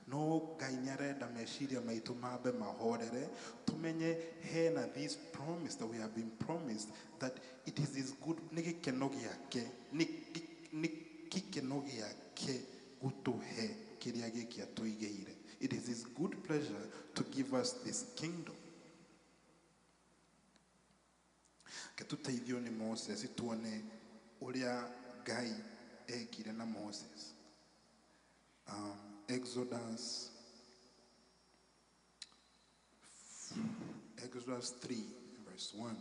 D: No Ngai nĩarenda meciria maitũ mambe mahorere, tumenye hena this promise that we have been promised, that it is his good, nĩ gĩkeno gĩake, nĩ gĩkeno gĩake gũtũhe kĩrĩa gĩkĩ atũigĩire. It is his good pleasure to give us this kingdom. Ke tũteithio nĩ Moses tuone ũrĩa Ngai ekire na Moses. Exodus 3 verse 1.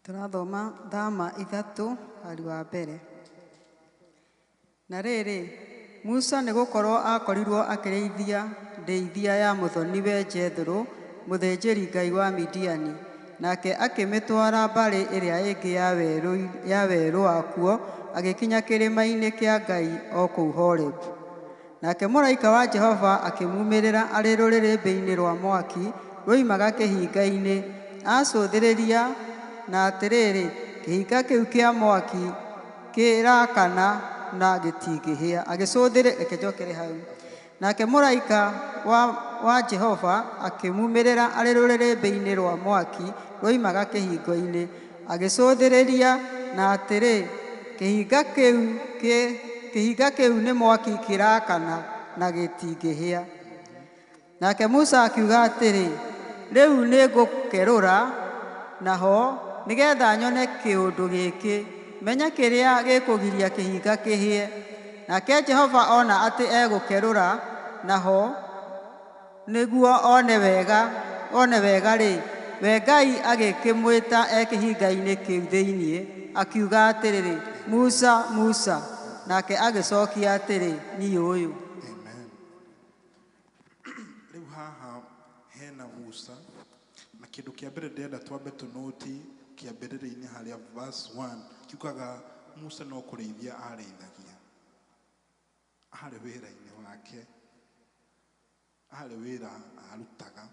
A: Tũrathoma Thama 3 hari wa mbere. Na rĩrĩ, Musa nĩ gũkorwo akorirwo akĩrĩithia ndĩithia ya mũthoniwe Jethro, mũthĩnjĩri Ngai wa Midiani, nake akĩmĩtwara mbarĩ ĩrĩa ĩngĩ ya werũ wakuo, agĩkinya kĩrĩma-inĩ kĩa Ngai o kũu Horebu. Nake mũraika wa Jehova akĩmumĩrĩra arĩ rũrĩrĩmbĩ-inĩ rwa mwaki rwoimaga kĩhinga-inĩ, acũthĩrĩria, na atĩrĩrĩ, kĩhinga kĩu kĩa mwaki kĩrakana na gĩtingĩhĩa. Agĩcũthĩrĩria, reke njokere hau. Nake mũraika wa Jehova akĩmumĩrĩra arĩ rũrĩrĩmbĩ-inĩ rwa mwaki rwoimaga kĩhingo-inĩ, agĩcũthĩrĩria, na atĩrĩ, kĩhinga kĩu nĩ mwaki kĩrakana na gĩtingĩhĩa. Nake Musa akiuga atĩrĩ, rĩu nĩngũkerũra naho nĩgetha nyone kĩũndũ gĩkĩ, menye kĩrĩa gĩkũgiria kĩhinga kĩhĩe. Nake Jehova ona atĩ egũkerũra naho nĩguo one wega-rĩ, we Ngai agĩkĩmwĩta e kĩhinga-inĩ kĩu thĩinĩ, akiuga atĩrĩrĩ, Musa, Musa. Nake agĩcokia atĩrĩ, niĩ ũyũ.
D: Amen. Rĩu haha hena Musa, na kĩndũ kĩa mbere ndĩrenda twambe tũnũti kĩambĩrĩria-inĩ harĩa verse 1 kiugaga Musa no kũrĩithia arĩithagia, arĩ wĩra-inĩ wake, arĩ wĩra arutaga.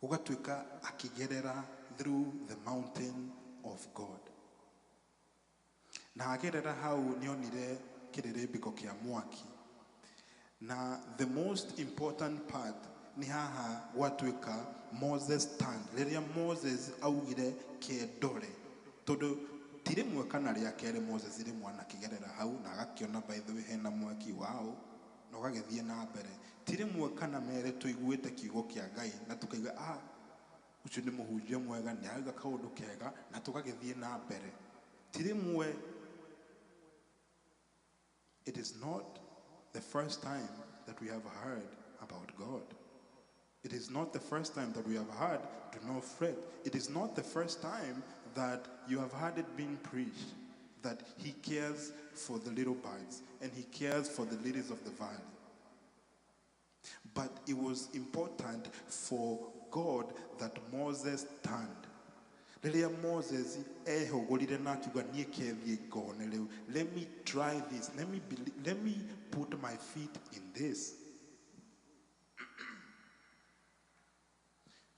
D: Gũgatuĩka akĩgerera through the mountain of God. Na agerera hau nĩonire kĩrĩrĩmbĩko kĩa mwaki. Na the most important part nĩ haha gwatuĩka Moses stand. Rĩrĩa Moses augire kendore, tondũ ti rĩmwe kana rĩa kerĩ Moses rĩmwe anakĩgerera hau na agakĩona by the way hena mwaki wao na ũgagĩthiĩ na mbere. Ti rĩmwe kana merĩ tũiguĩte kiugo kĩa Ngai na tũkaiga ũcio nĩ mũhunjia mwega, nĩ arauga kaũndũ kega, na tũgagĩthiĩ na mbere. Ti rĩmwe. It is not the first time that we have heard about God. It is not the first time that we have heard, do not fret. It is not the first time that you have heard it being preached that he cares for the little birds and he cares for the lilies of the valley. But it was important for God that Moses turned. Rĩrĩa Moses ehũgũrire na akiuga niĩ kethiĩ ngone rĩu, let me try this, let me put my feet in this.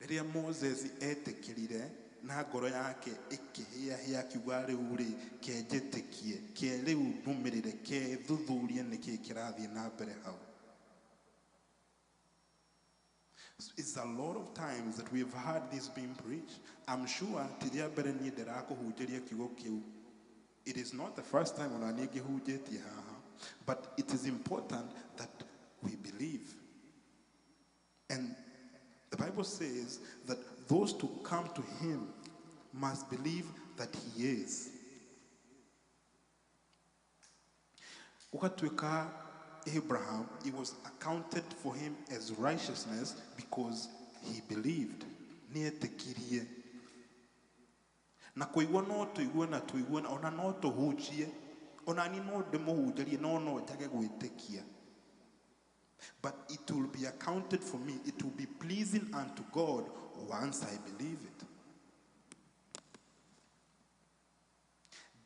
D: Rĩrĩa Moses etĩkĩrire na ngoro yake ĩkĩhĩahĩa akiuga rĩu rĩ, kenjĩtĩkie, ke rĩu nũmĩrĩre, ke thuthurie nĩkĩĩ kĩrathiĩ na mbere hau. It's a lot of times that we've heard this being preached. I'm sure ti rĩa mbere niĩ ndĩrakũhunjĩria kiugo kĩu. It is not the first time ona niĩ ngĩhunjĩtie haha, but it is important that we believe. And the Bible says that those to come to him must believe that he is. Gũgatuĩka Abraham, it was accounted for him as righteousness because he believed. Nĩetĩkirie. Na kũigua no tũigue na tũigue, ona no tũhunjie, ona niĩ no ndĩmũhunjĩrie, no no njage gwĩtĩkia. But it will be accounted for me. It will be pleasing unto God once I believe it.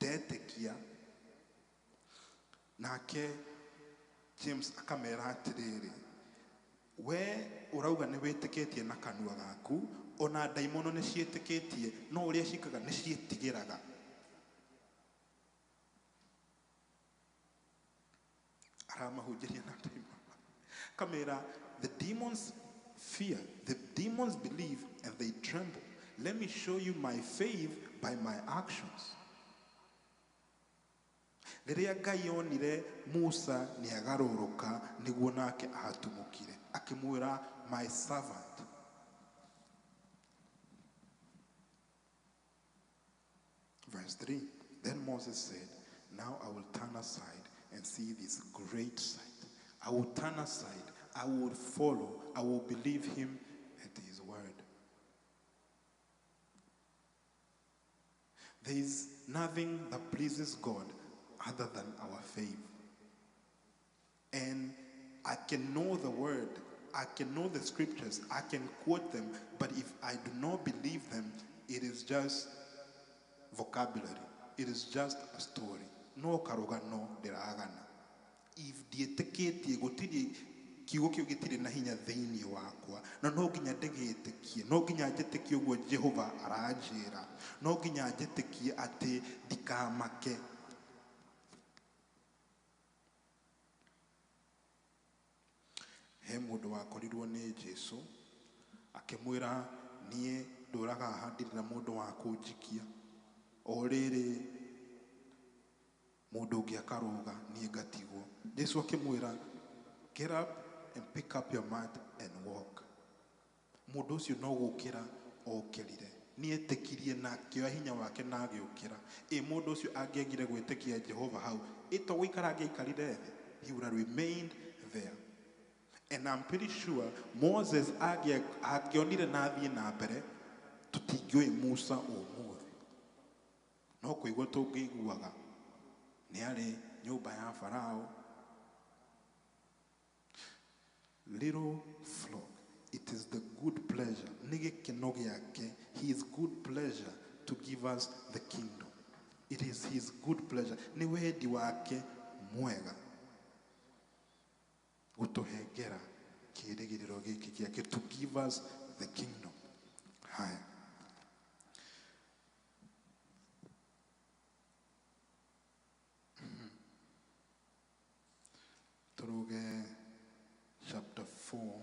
D: Ndetĩkia. Nake James akamera atĩrĩrĩ, we ũrauga nĩ wĩtĩkĩtie na kanua gaku, ona ndaimono nĩ ciĩtĩkĩtie, no ũrĩa ciĩkaga nĩ ciĩtigĩraga. Aramahunjĩria na ndaimono. Kamera, the demons fear, the demons believe and they tremble. Let me show you my faith by my actions. Rĩrĩa Ngai onire Musa nĩ agarũrũka nĩguo nake ahatumũkire, akĩmwĩra my servant. Verse 3, then Moses said, now I will turn aside and see this great sight. I will turn aside, I will follow, I will believe him at his word. There is nothing that pleases God other than our faith. And I can know the word, I can know the scriptures, I can quote them, but if I do not believe them, it is just vocabulary. It is just a story. No karugano ndiragana. If ndiĩtĩkĩtie gũtirĩ kiugo kĩu gĩtirĩ na hinya thĩinĩ wakwa, na no nginya ndĩgĩtĩkie, no nginya njĩtĩkie ũguo Jehova aranjĩra, no nginya njĩtĩkie atĩ ndikamake. He mũndũ wakorirwo nĩ Jesu akĩmwĩra niĩ ndũraga haha ndirĩ na mũndũ wa kũnjikia, o rĩrĩ mũndũ ũngĩ akarũga niĩ ngatigwo. Jesu akĩmwĩra get up and pick up your mat and walk. Mũndũ ũcio no gũkĩra okĩrire, nĩetĩkirie na akĩoya hinya wake na agĩũkĩra. Ĩ mũndũ ũcio angĩagire gwĩtĩkia Jehova hau, ĩ to gũikara angĩaikarire thĩ? He would have remained there. And I'm pretty sure Moses angĩonire na athiĩ na mbere, tũtingĩũĩ Musa ũmũthĩ. No kũigua tũngĩiguaga nĩ arĩ nyũmba ya Farao. Little flock, it is the good pleasure, nĩ gĩkeno gĩake, his good pleasure to give us the kingdom. It is his good pleasure, nĩ wendi wake mwega gũtũhengera kĩĩrĩgĩrĩro gĩkĩ gĩake, to give us the kingdom. Haya. Turuge chapter 4.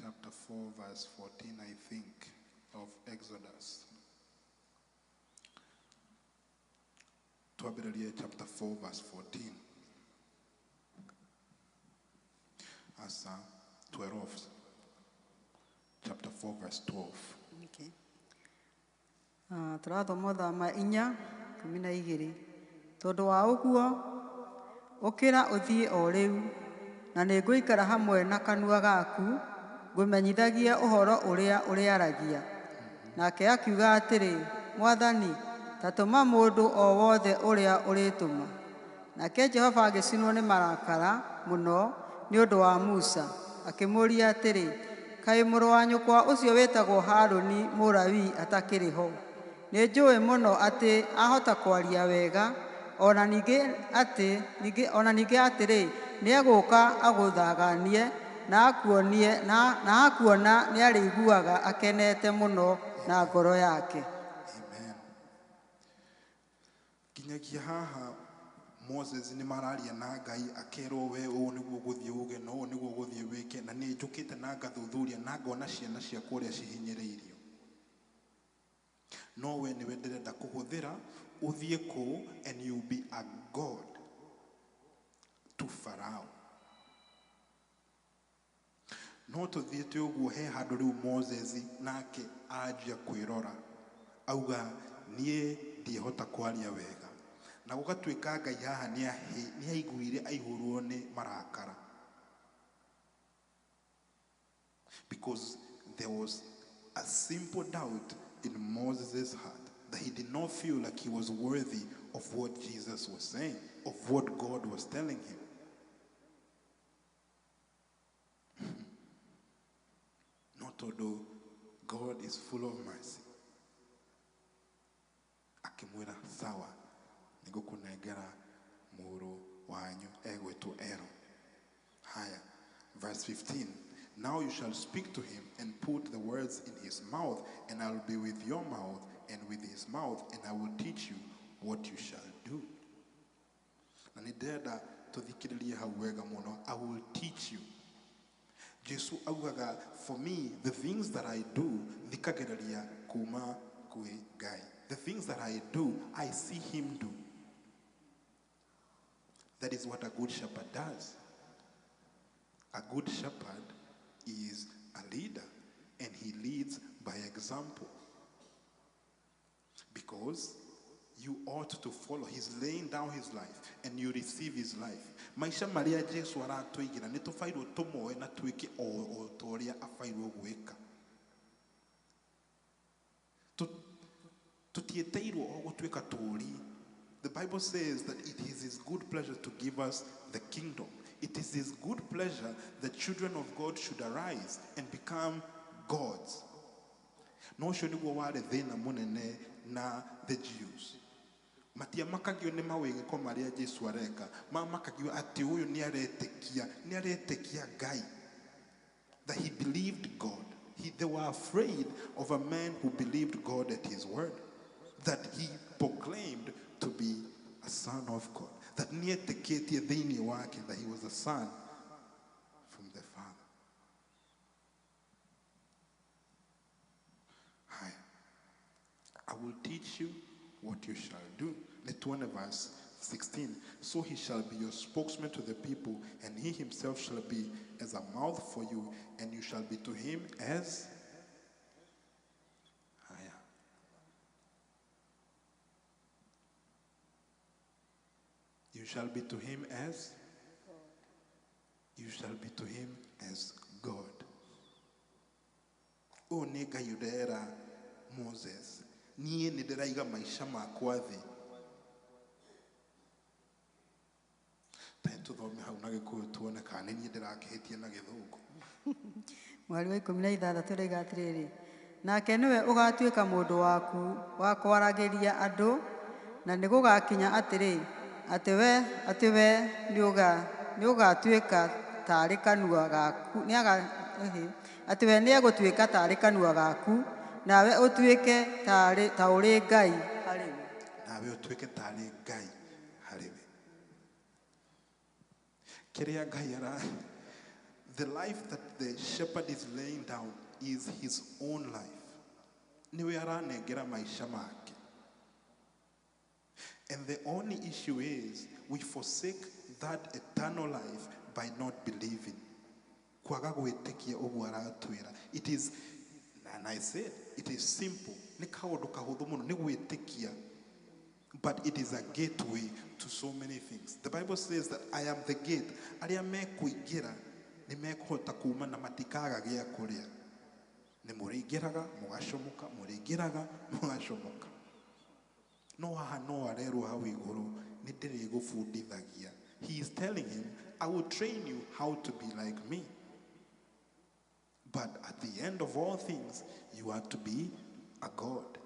D: Chapter 4, verse 14, I think, of Exodus. Twambĩrĩrie chapter 4, verse 14. Asa 12. Chapter 4, verse 12.
A: Okay. Tũrathoma Thama 4:12. Tondũ wa ũguo, ũkĩra ũthiĩ o rĩu, na nĩngũikara hamwe na kanua gaku, ngũmenyithagia ũhoro ũrĩa ũrĩaragia. Nake akiuga atĩrĩ, Mwathani, ta tũma mũndũ o wothe ũrĩa ũrĩtũma. Nake Jehova agĩcinwo nĩ marakara mũno nĩ ũndũ wa Musa, akĩmũũria atĩrĩ, kaĩ mũrũ wa nyũkwa ũcio wĩtagwo Harũni Mũlawii atakĩrĩ ho? Nĩnjũĩ mũno atĩ ahota kwaria wega, ona ningĩ atĩrĩ, nĩegũũka agũthaganie na akuonie na akuona nĩarĩiguaga akenete mũno na ngoro yake.
D: Amen. Nginyagia haha Moses nĩ mararia na Ngai akerwo we ũũ nĩguo ũgũthiĩ uge na ũũ nĩguo ũgũthiĩ wĩke, na nĩ njũkĩte na ngathuthuria na ngona ciana ciakwa ũrĩa cihinyĩrĩirio. No we nĩwe ndĩrenda kũhũthĩra ũthiĩ kũu and you be a god to Pharaoh. No tũthiĩte ũguo he handũ rĩu Moses nake anjia kwĩrora auga niĩ ndiĩhota kwaria wega, na gũgatuĩka Ngai haha nĩaiguire aihũrwo nĩ marakara, because there was a simple doubt in Moses' heart that he did not feel like he was worthy of what Jesus was saying, of what God was telling him. Tondu God is full of mercy. Akimwira sawa, nigukunengera muru wanyu egwetwo Aaron. Haya, verse 15. Now you shall speak to him and put the words in his mouth, and I will be with your mouth and with his mouth, and I will teach you what you shall do. Na nĩ ndĩrenda tũthikĩrĩrie hau wega mũno. I will teach you. Jesu augaga, for me, the things that I do, thikagĩrĩria kuma kwĩ Ngai. The things that I do, I see him do. That is what a good shepherd does. A good shepherd is a leader, and he leads by example. Because you ought to follow. He's laying down his life, and you receive his life. Maisha maria Jesu aratũigĩra nĩ tũbairwo tũmoe na twĩke o ta ũrĩa abairwo gwĩka. Tũtiĩtĩirwo o gũtuĩka tũũri. The Bible says that it is his good pleasure to give us the kingdom. It is his good pleasure that children of God should arise and become gods. No ũcio nĩguo warĩ thĩna mũnene na the Jews. Matiamakagio nĩ mawĩgĩko marĩa Jesu areka, mamakagio atĩ ũyũ nĩ aretĩkia Ngai. That he believed God. They were afraid of a man who believed God at his word. That he proclaimed to be a son of God. That nĩetĩkĩtie thĩinĩ wake that he was a son from the Father. Haya. I will teach you what you shall do. Let verse 16. So he shall be your spokesman to the people, and he himself shall be as a mouth for you, and you shall be to him as. Haya. You shall be to him as? You shall be to him as God. Ũyũ nĩ Ngai ũrera Moses, niĩ nĩ ndĩraiga maica makwa thĩ. Ta tũthome hau na Gĩkũyũ tuone kana nĩ niĩ ndĩrakĩhĩtia na Gĩthũngũ.
A: Mweri wa 16 ũroiga atĩrĩrĩ, nake nĩwe ũgatuĩka mũndũ waku wa kwaragĩria andũ, na nĩ gũgakinya atĩrĩ, atĩ we nĩũgatuĩka taarĩ kanua gaku, atĩ we nĩegũtuĩka taarĩ kanua gaku, nawe ũtuĩke ta ũrĩ Ngai harĩ we.
D: Nawe ũtuĩke tarĩ Ngai harĩ we. Kĩrĩa Ngai ara, the life that the shepherd is laying down is his own life. Nĩwe aranengera maica make. And the only issue is we forsake that eternal life by not believing. Kwaga gwĩtĩkia ũguo aratwĩra. It is, and I said, it is simple. Nĩ kaũndũ kahũthũ mũno, nĩ gwĩtĩkia. But it is a gateway to so many things. The Bible says that I am the gate. Arĩa mekũingĩra nĩ mekũhota kuma na matikaga gĩa kũrĩa. Nĩ mũrĩingĩraga mũgacomoka, mũrĩingĩraga mũgacomoka. No haha no arerwo hau igũrũ, nĩ ndĩrĩgũbundithagia. He is telling him, I will train you how to be like me. But at the end of all things, you are to be a God.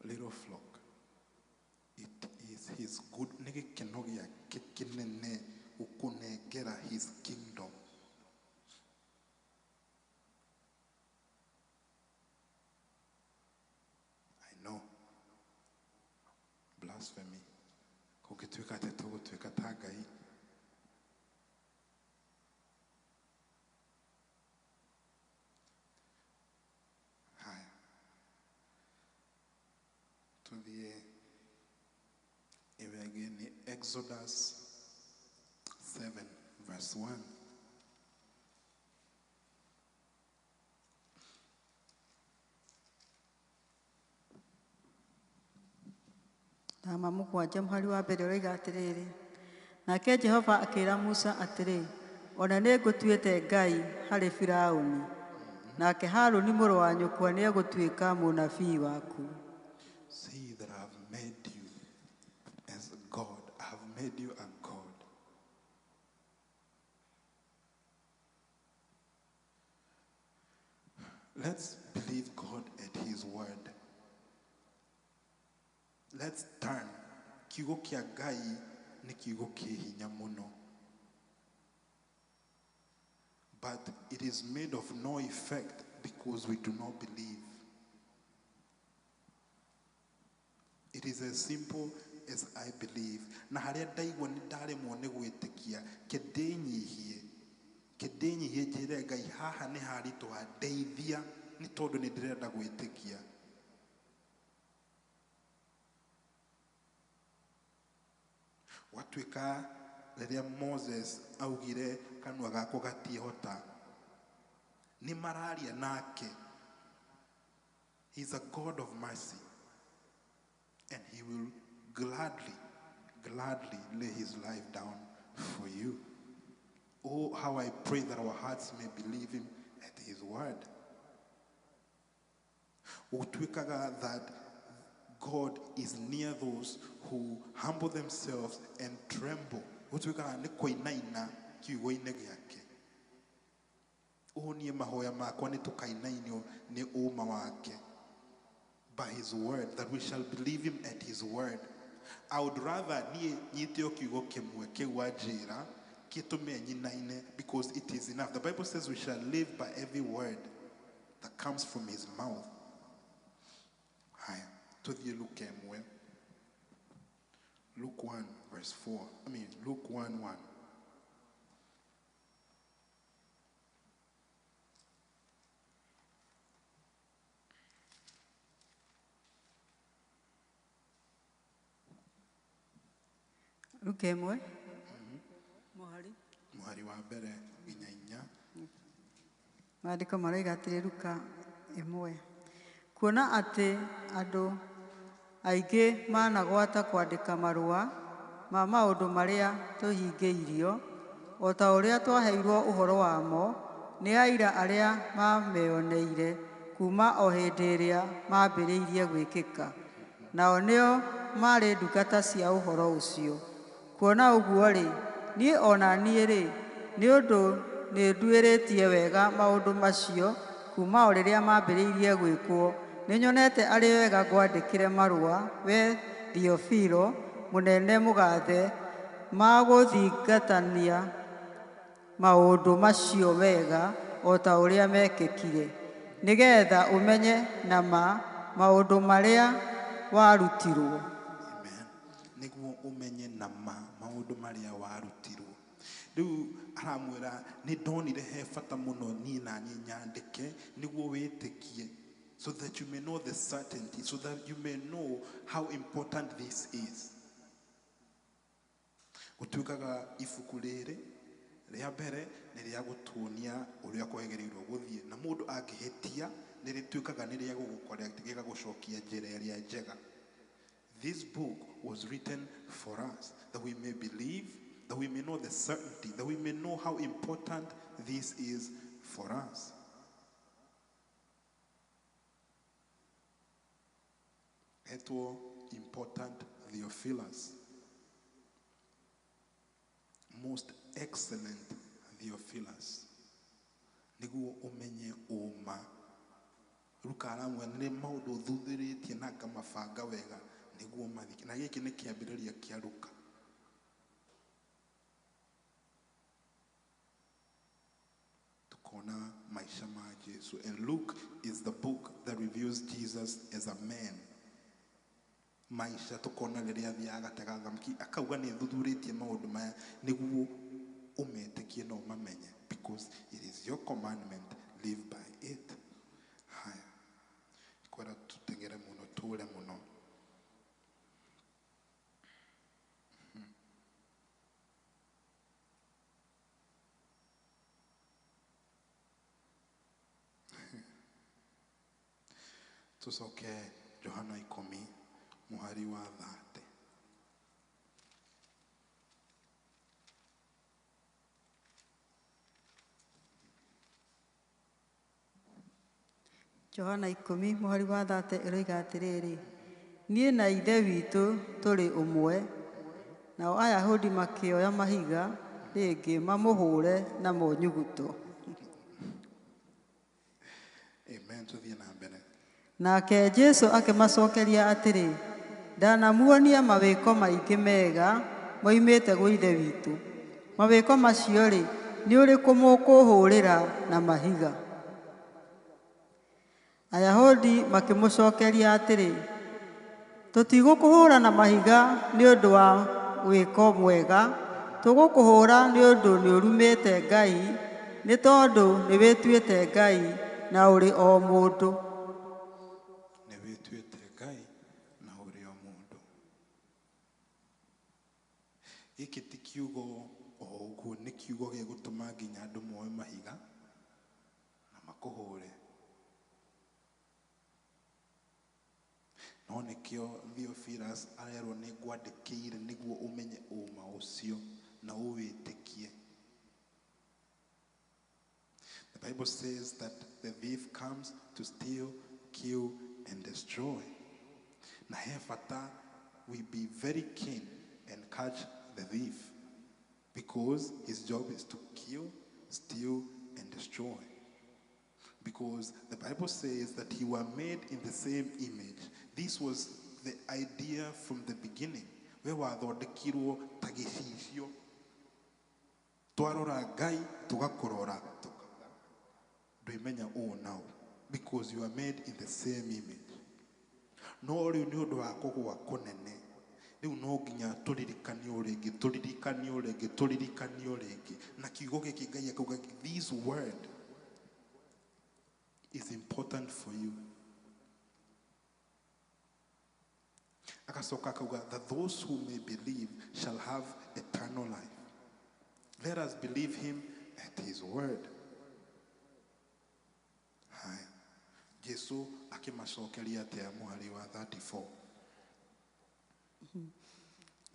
D: Little flock, it is his good, nĩ gĩkeno gĩake kĩnene gũkũnengera his kingdom. I know. Blasphemy. Kũngĩtuĩka atĩ tũgũtuĩka ta Ngai. Haya. Tuthiĩ ĩyo ĩngĩ nĩ Exodus 7 verse 1.
A: Thama 7 mũhari wa mbere ũroiga atĩrĩrĩ, nake Jehova akĩra Musa atĩrĩ, ona nĩ ngũtuĩte Ngai harĩ Firaũni, nake Harũni mũrũ wa nyũkwa nĩegũtuĩka mũnabii waku.
D: See that I have made you as God. I have made you a God. Let's believe God at his word. Let's turn. Kiugo kĩa Ngai nĩ kiugo kĩ hinya mũno. But it is made of no effect because we do not believe. It is as simple as I believe. Na harĩa ndaigua nĩ ndaremwo nĩ gwĩtĩkia, kĩndĩnyihie. Kĩndĩnyihie njĩre Ngai haha nĩ haritũha, ndeithia nĩ tondũ nĩ ndĩrenda gwĩtĩkia. Gwatuĩka rĩrĩa Moses augire kanua gakwa gatiĩhota, nĩ mararia nake. He is a God of mercy, and he will gladly, gladly lay his life down for you. Oh, how I pray that our hearts may believe him at his word. Gũtuĩkaga that God is near those who humble themselves and tremble. Gũtuĩkaga nĩ kũinaina kiugo-inĩ gĩake. Ũũ niĩ mahoya makwa nĩ tũkainainio nĩ ũma wake. By his word, that we shall believe him at his word. I would rather niĩ nyite o kiugo kĩmwe kĩu anjĩra kĩtũme nyinaine, because it is enough. The Bible says we shall live by every word that comes from his mouth. Haya, tuthiĩ Luke ĩmwe. Luke 1 verse 4. I mean, Luke 1:1.
A: Luke ĩmwe. Mũhari.
D: Mũhari wa mbere nginya inya.
A: Maandĩko maroiga atĩrĩ, Luka ĩmwe. Kuona atĩ andũ aingĩ managwata kwandĩka marũa ma maũndũ marĩa tũhingĩirio, o ta ũrĩa twaheirwo ũhoro wamo nĩ aira arĩa mameoneire kuma o hĩndĩ ĩrĩa mambĩrĩirie gwĩkĩka, nao nĩo marĩ ndungata cia ũhoro ũcio. Kuona ũguo-rĩ, niĩ o na niĩ-rĩ, nĩ ũndũ nĩnduĩrĩtie wega maũndũ macio kuma o rĩrĩa mambĩrĩirie gwĩkwo, nĩnyonete arĩ wega ngwandĩkĩre marũa, we Theofilo, mũnene mũgathe, ma gũthingatania maũndũ macio wega o ta ũrĩa mekĩkire, nĩgeetha ũmenye na ma maũndũ marĩa warutirwo.
D: Amen. Nĩguo ũmenye na ma maũndũ marĩa warutirwo. Rĩu aramwĩra nĩ ndonire he bata mũno niĩ na niĩ nyandĩke nĩguo wĩtĩkie, so that you may know the certainty, so that you may know how important this is. Gũtuĩkaga ibuku rĩrĩ rĩa mbere nĩ rĩa gũtuonia ũrĩa kwagĩrĩirwo gũthiĩ, na mũndũ angĩhĩtia nĩ rĩtuĩkaga nĩ rĩa gũgũcorrect, gĩgagũcokia njĩra ĩrĩa njega. This book was written for us, that we may believe, that we may know the certainty, that we may know how important this is for us. Etwo important Theophilus. Most excellent Theophilus. Nĩguo ũmenye ũma. Luka aramwĩra nĩ maũndũ thuthurĩtie na ngamabanga wega nĩguo mathike. Na gĩkĩ nĩ kĩambĩrĩria kĩa Luka. Tukona maisha ma Jesu. And Luke is the book that reveals Jesus as a man. Maisha tukona rĩrĩa athiaga gatega thamaki akauga nĩ thuthurĩtie maũndũ maya nĩguo ũmetĩkie na ũmamenye, because it is your commandment, live by it. Haya, kwera tutengere mũno, tũre mũno. Tucoke Johana 10 mũhari wa 30.
A: Johana 10 mũhari wa 30 ĩroiga atĩrĩrĩ, niĩ na Ithe witũ tũrĩ ũmwe. Nao Ayahudi makĩoya mahiga rĩngĩ mamũhũre namo nyuguto.
D: Amen. Tũthiĩ na mbere.
A: Nake Jesu akĩmacokeria atĩrĩ, ndanamuonia mawĩko maingĩ mega moimĩte gwĩ Ithe witũ. Mawĩko macio-rĩ, nĩ ũrĩkũ mũkũhũũrĩra na mahiga? Ayahudi makĩmũcokeria atĩrĩ, tũtigũkũhũũra na mahiga nĩ ũndũ wa wĩko mwega, tũgũkũhũũra nĩ ũndũ nĩũrumĩte Ngai, nĩ tondũ nĩwĩtuĩte Ngai na ũrĩ o mũndũ.
D: Nĩ wĩtuĩte Ngai na ũrĩ o mũndũ. Gĩkĩ ti kiugo o ũguo, nĩ kiugo gĩgũtũma nginya andũ moe mahiga na makũhũre. No nĩkĩo Theophilus arerwo nĩ ngwandĩkĩire nĩguo ũmenye ũma ũcio na ũwĩtĩkie. The Bible says that the thief comes to steal, kill, and destroy. Na he bata we be very keen and catch the thief, because his job is to kill, steal, and destroy. Because the Bible says that he were made in the same image. This was the idea from the beginning. We wathondekirwo ta gĩcicio. Twarora Ngai, tũgakũrora, tũkauga, ndwĩmenya ũũ na ũũ, because you are made in the same image. No rĩu nĩ ũndũ wa kũgũa kũnene, rĩu no nginya tũririkanio rĩngĩ, tũririkanio rĩngĩ, tũririkanio rĩngĩ. Na kiugo gĩkĩ Ngai akauga, this word is important for you. Akasoka akauga that those who may believe shall have eternal life. Let us believe him at his word. Haya. Jesu akimacokeria atia mũhari wa 34.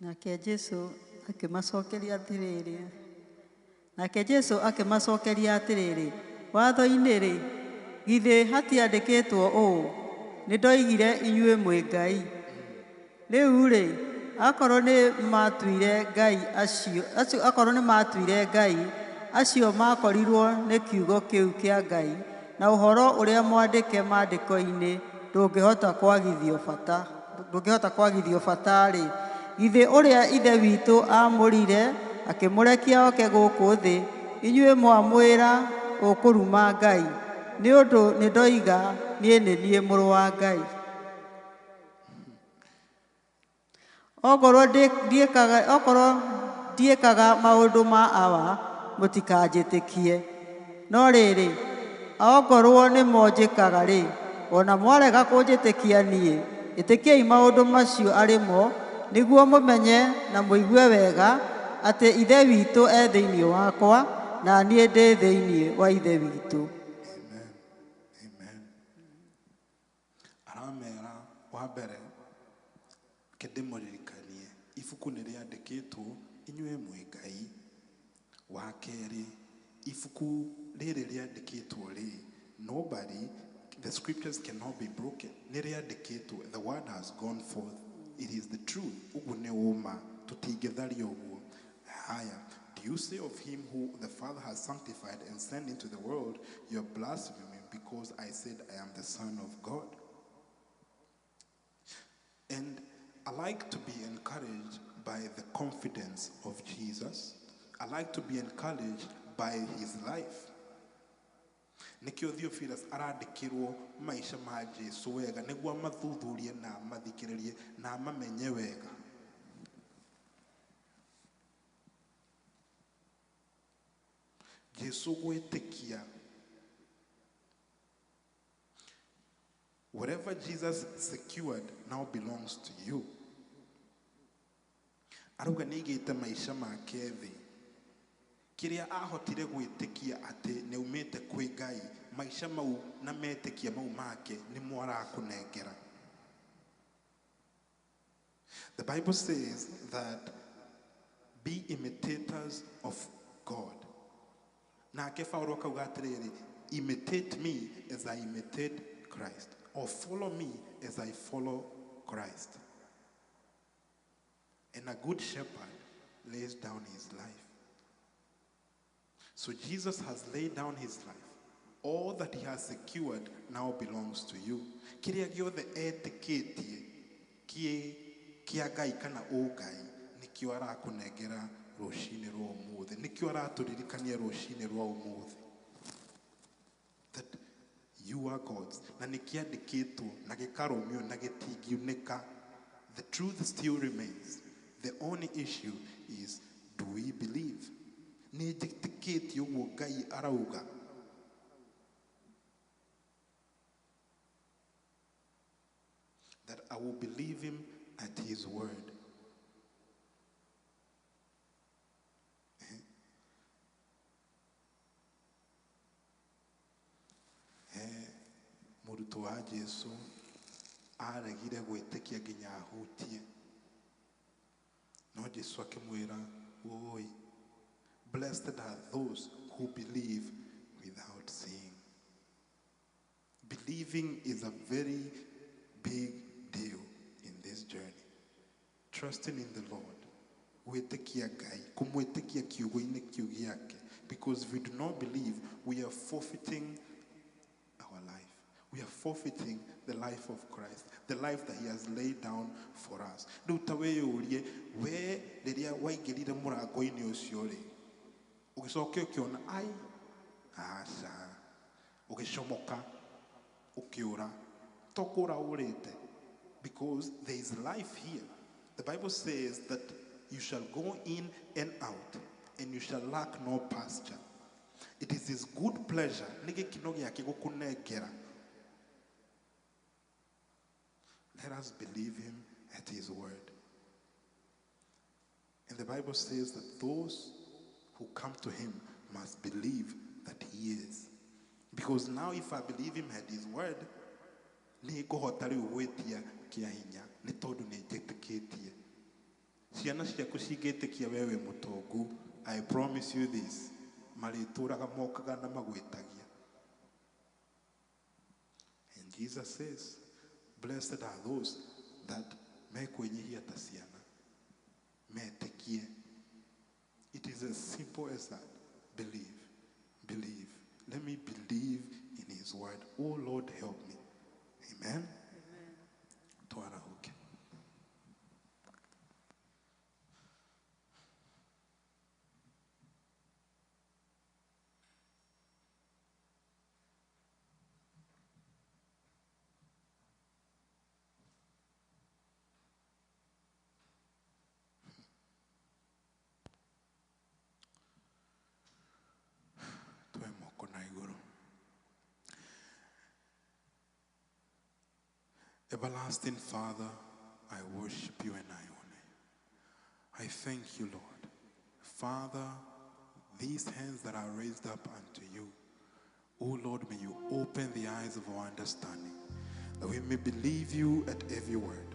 A: Nake Jesu akĩmacokeria atĩrĩrĩ, nake Jesu akĩmacokeria atĩrĩrĩ, watho-inĩ rĩ, githĩ hatiandĩkĩtwo ũũ, nĩ ndoigire inyuĩ mwĩ Ngai. Rĩu-rĩ, akorwo nĩ matuire Ngai acio, acio akorwo nĩ matuire Ngai acio makorirwo nĩ kiugo kĩu kĩa Ngai, na ũhoro ũrĩa mwandĩke maandĩko-inĩ ndũngĩhota kwagithio bata, ndũngĩhota kwagithio bata-rĩ, githĩ ũrĩa Ithe witũ aamũrire akĩmũrekia oke gũkũ thĩ, inyuĩ mwamwĩra ũkũruma Ngai, nĩ ũndũ nĩ ndoiga niĩ nĩ niĩ mũrũ wa Ngai. Okorwo ndiĩkaga maũndũ ma Awa, mũtikanjĩtĩkie. No rĩrĩ, okorwo nĩmo njĩkaga rĩ, ona mwarega kũnjĩtĩkia niĩ, ĩtĩkiai maũndũ macio arĩ mo, nĩguo mũmenye na mũigue wega atĩ Ithe witũ e thĩinĩ wakwa, na niĩ ndĩ thĩinĩ wa Ithe witũ.
D: Amen. Amen. Aramera wa mbere ke ndĩmũririkanie ibuku nĩ rĩandĩkĩtwo inyuĩ mwĩ Ngai. Wa kerĩ, ibuku rĩrĩ rĩandĩkĩtwo rĩ, nobody, the scriptures cannot be broken. Nĩ rĩandĩkĩtwo, the word has gone forth. It is the truth. Ũguo nĩ ũma, tũtingĩtharia ũguo. Haya, do you say of him who the Father has sanctified and sent into the world, you are blaspheming because I said I am the Son of God? And I like to be encouraged by the confidence of Jesus. I like to be encouraged by his life. Nĩkĩo Theophilus arandĩkĩrwo maica ma Jesu wega nĩguo amathuthurie na amathikĩrĩrie na amamenye wega. Jesu gwĩtĩkia. Whatever Jesus secured now belongs to you. Arauga nĩaigĩte maica make thĩ. Kĩrĩa ahotire gwĩtĩkia atĩ nĩaumĩte kwĩ Ngai, maica mau na metĩkia mau make nĩmo arakũnengera. The Bible says that be imitators of God. Nake Paulo akauga atĩrĩrĩ, imitate me as I imitate Christ, or follow me as I follow Christ. And a good shepherd lays down his life. So Jesus has laid down his life. All that he has secured now belongs to you. Kĩrĩa gĩothe etĩkĩtie kĩ kĩa Ngai kana ũngai nĩkĩo arakũnengera rũcinĩ rwa ũmũthĩ, nĩkĩo aratũririkania rũcinĩ rwa ũmũthĩ, that you are God's, na nĩkĩandĩkĩtwo na gĩkarũmio na gĩtingiunĩka. The truth still remains. The only issue is, do we believe? Nĩ njĩtĩkĩtie ũguo Ngai arauga? That I will believe him at his word. Mũrutwo wa Jesu aregire gwĩtĩkia nginya ahutie, no Jesu akĩmwĩra, oi, blessed are those who believe without seeing. Believing is a very big deal in this journey. Trusting in the Lord, gwĩtĩkia Ngai, kũmwĩtĩkia kiugo-inĩ kĩu gĩake, because if we do not believe, we are forfeiting our life. We are forfeiting the life of Christ, the life that he has laid down for us. Rĩu ta wĩyũrie, we rĩrĩa waingĩrire mũrango-inĩ ũcio rĩ, ũgĩcoka ũkĩona ai aca, ũgĩcomoka, ũkĩũra, to kũra ũrĩte, because there is life here. The Bible says that you shall go in and out, and you shall lack no pasture. It is his good pleasure, nĩ gĩkeno gĩake gũkũnengera. Let us believe him at his word. And the Bible says that those who come to him must believe that he is. Because now if I believe him at his word, nĩ ngũhota rĩu gwĩtia kĩa hinya, nĩ tondũ nĩ njĩtĩkĩtie. Ciana ciaku cingĩtĩkia we wĩ mũtongu, I promise you this, marĩtũraga mokaga na magwĩtagia. And Jesus says, blessed are those that mekwĩnyihia ta ciana, metĩkie. It is as simple as that. Believe, believe. Let me believe in his word. Oh Lord, help me. Amen. Amen. Twarahuke. Everlasting Father, I worship you and I honor you. I thank you, Lord. Father, these hands that are raised up unto you, O Lord, may you open the eyes of our understanding, that we may believe you at every word,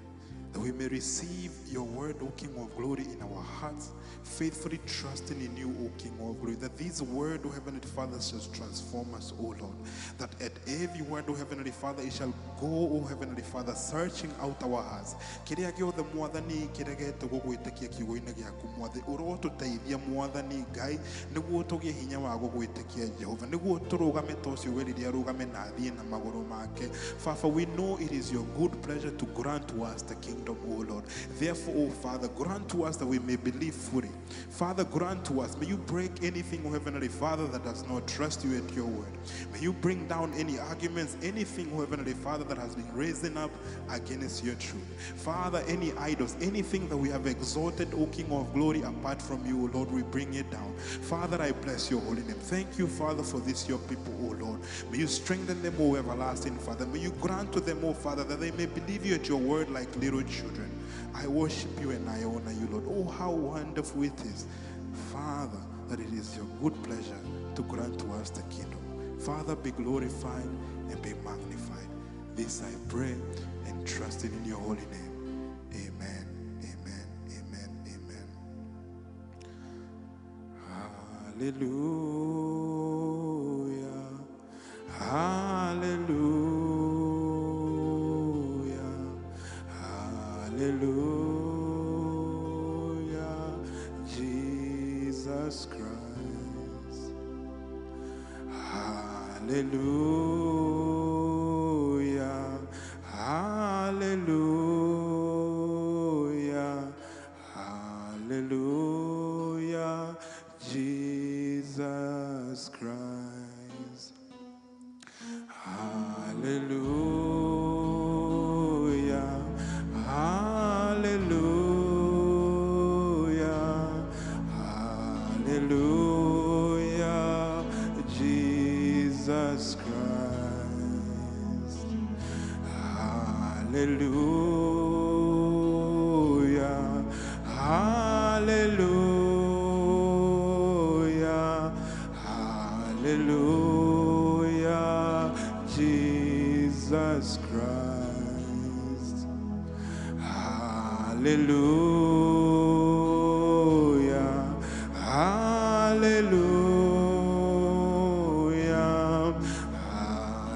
D: that we may receive your word, O King of glory, in our hearts, faithfully trusting in you, O King of glory, that this word, O Heavenly Father, shall transform us, O Lord, that at every word, O Heavenly Father, it shall go, O Heavenly Father, searching out our hearts. Kĩrĩa gĩothe Mwathani kĩregete gũgwĩtĩkia kiugo-inĩ gĩaku, Mwathani, ũrotũteithia Mwathani Ngai, nĩguo tũgĩe hinya wa gũgwĩtĩkia Jehova, nĩguo tũrũgame ta ũcio werire arũgame na athiĩ na magũrũ make. Father, we know it is your good pleasure to grant to us the kingdom, O Lord. Therefore, O Father, grant to us that we may believe fully. Father, grant to us, may you break anything, O Heavenly Father, that does not trust you at your word. May you bring down any arguments, anything, O Heavenly Father, that has been raising up against your truth. Father, any idols, anything that we have exalted, O King of glory, apart from you, O Lord, we bring it down. Father, I bless your holy name. Thank you, Father, for this, your people, O Lord. May you strengthen them, O everlasting Father. May you grant to them, O Father, that they may believe you at your word like little children. I worship you and I honor you, Lord. Oh, how wonderful it is, Father, that it is your good pleasure to grant to us the kingdom. Father, be glorified and be magnified. This I pray and trust in your holy name. Amen, amen, amen, amen. Hallelujah, hallelujah, hallelujah, Jesus Christ. Hallelujah, Hallelujah, hallelujah, hallelujah, Jesus Christ. Hallelujah, hallelujah, hallelujah, Jesus Christ. Hallelujah, hallelujah, hallelujah, Jesus Christ. Hallelujah, hallelujah,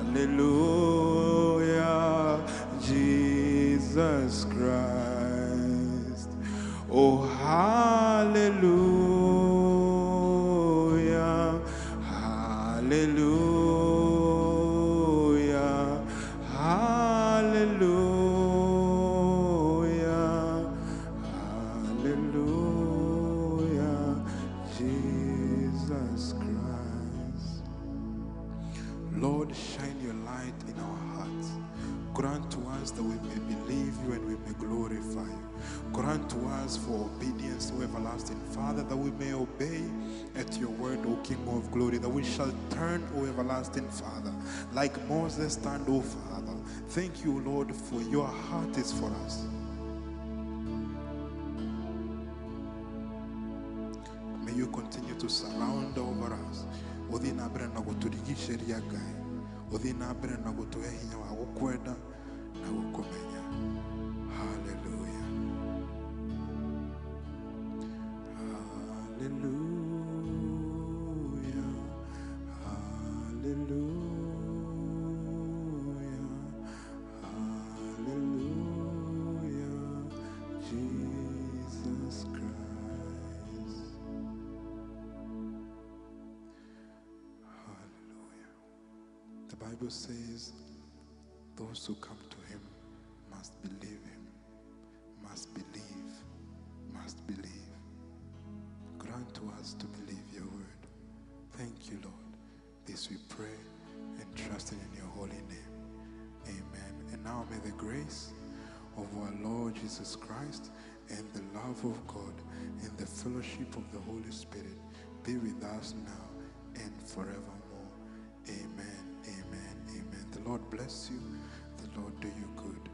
D: hallelujah, Jesus Christ. Oh, hallelujah, hallelujah, hallelujah, hallelujah, Jesus Christ. Lord, shine your light in our hearts. Grant to us that we may believe you and we may glorify you. Grant to us for obedience, O everlasting Father, that we may obey at your word, O King of glory, that we shall turn, O everlasting Father, like Moses turned, O Father. Thank you, Lord, for your heart is for us. May you continue to surround over us. Uthii na mbere na gũtũrigicĩria Ngai. Uthii na mbere na gũtũhe hinya wa gũkwenda na gũkũmenya. Hallelujah. Hallelujah. Hallelujah. Hallelujah. Jesus Christ. Hallelujah. The Bible says those who come to him must believe him, must believe, must believe. Grant to us to believe your word. Thank you, Lord. This we pray and trust in your holy name. Amen. And now may the grace of our Lord Jesus Christ and the love of God and the fellowship of the Holy Spirit be with us now and forevermore. Amen, amen, amen. The Lord bless you. The Lord do you good.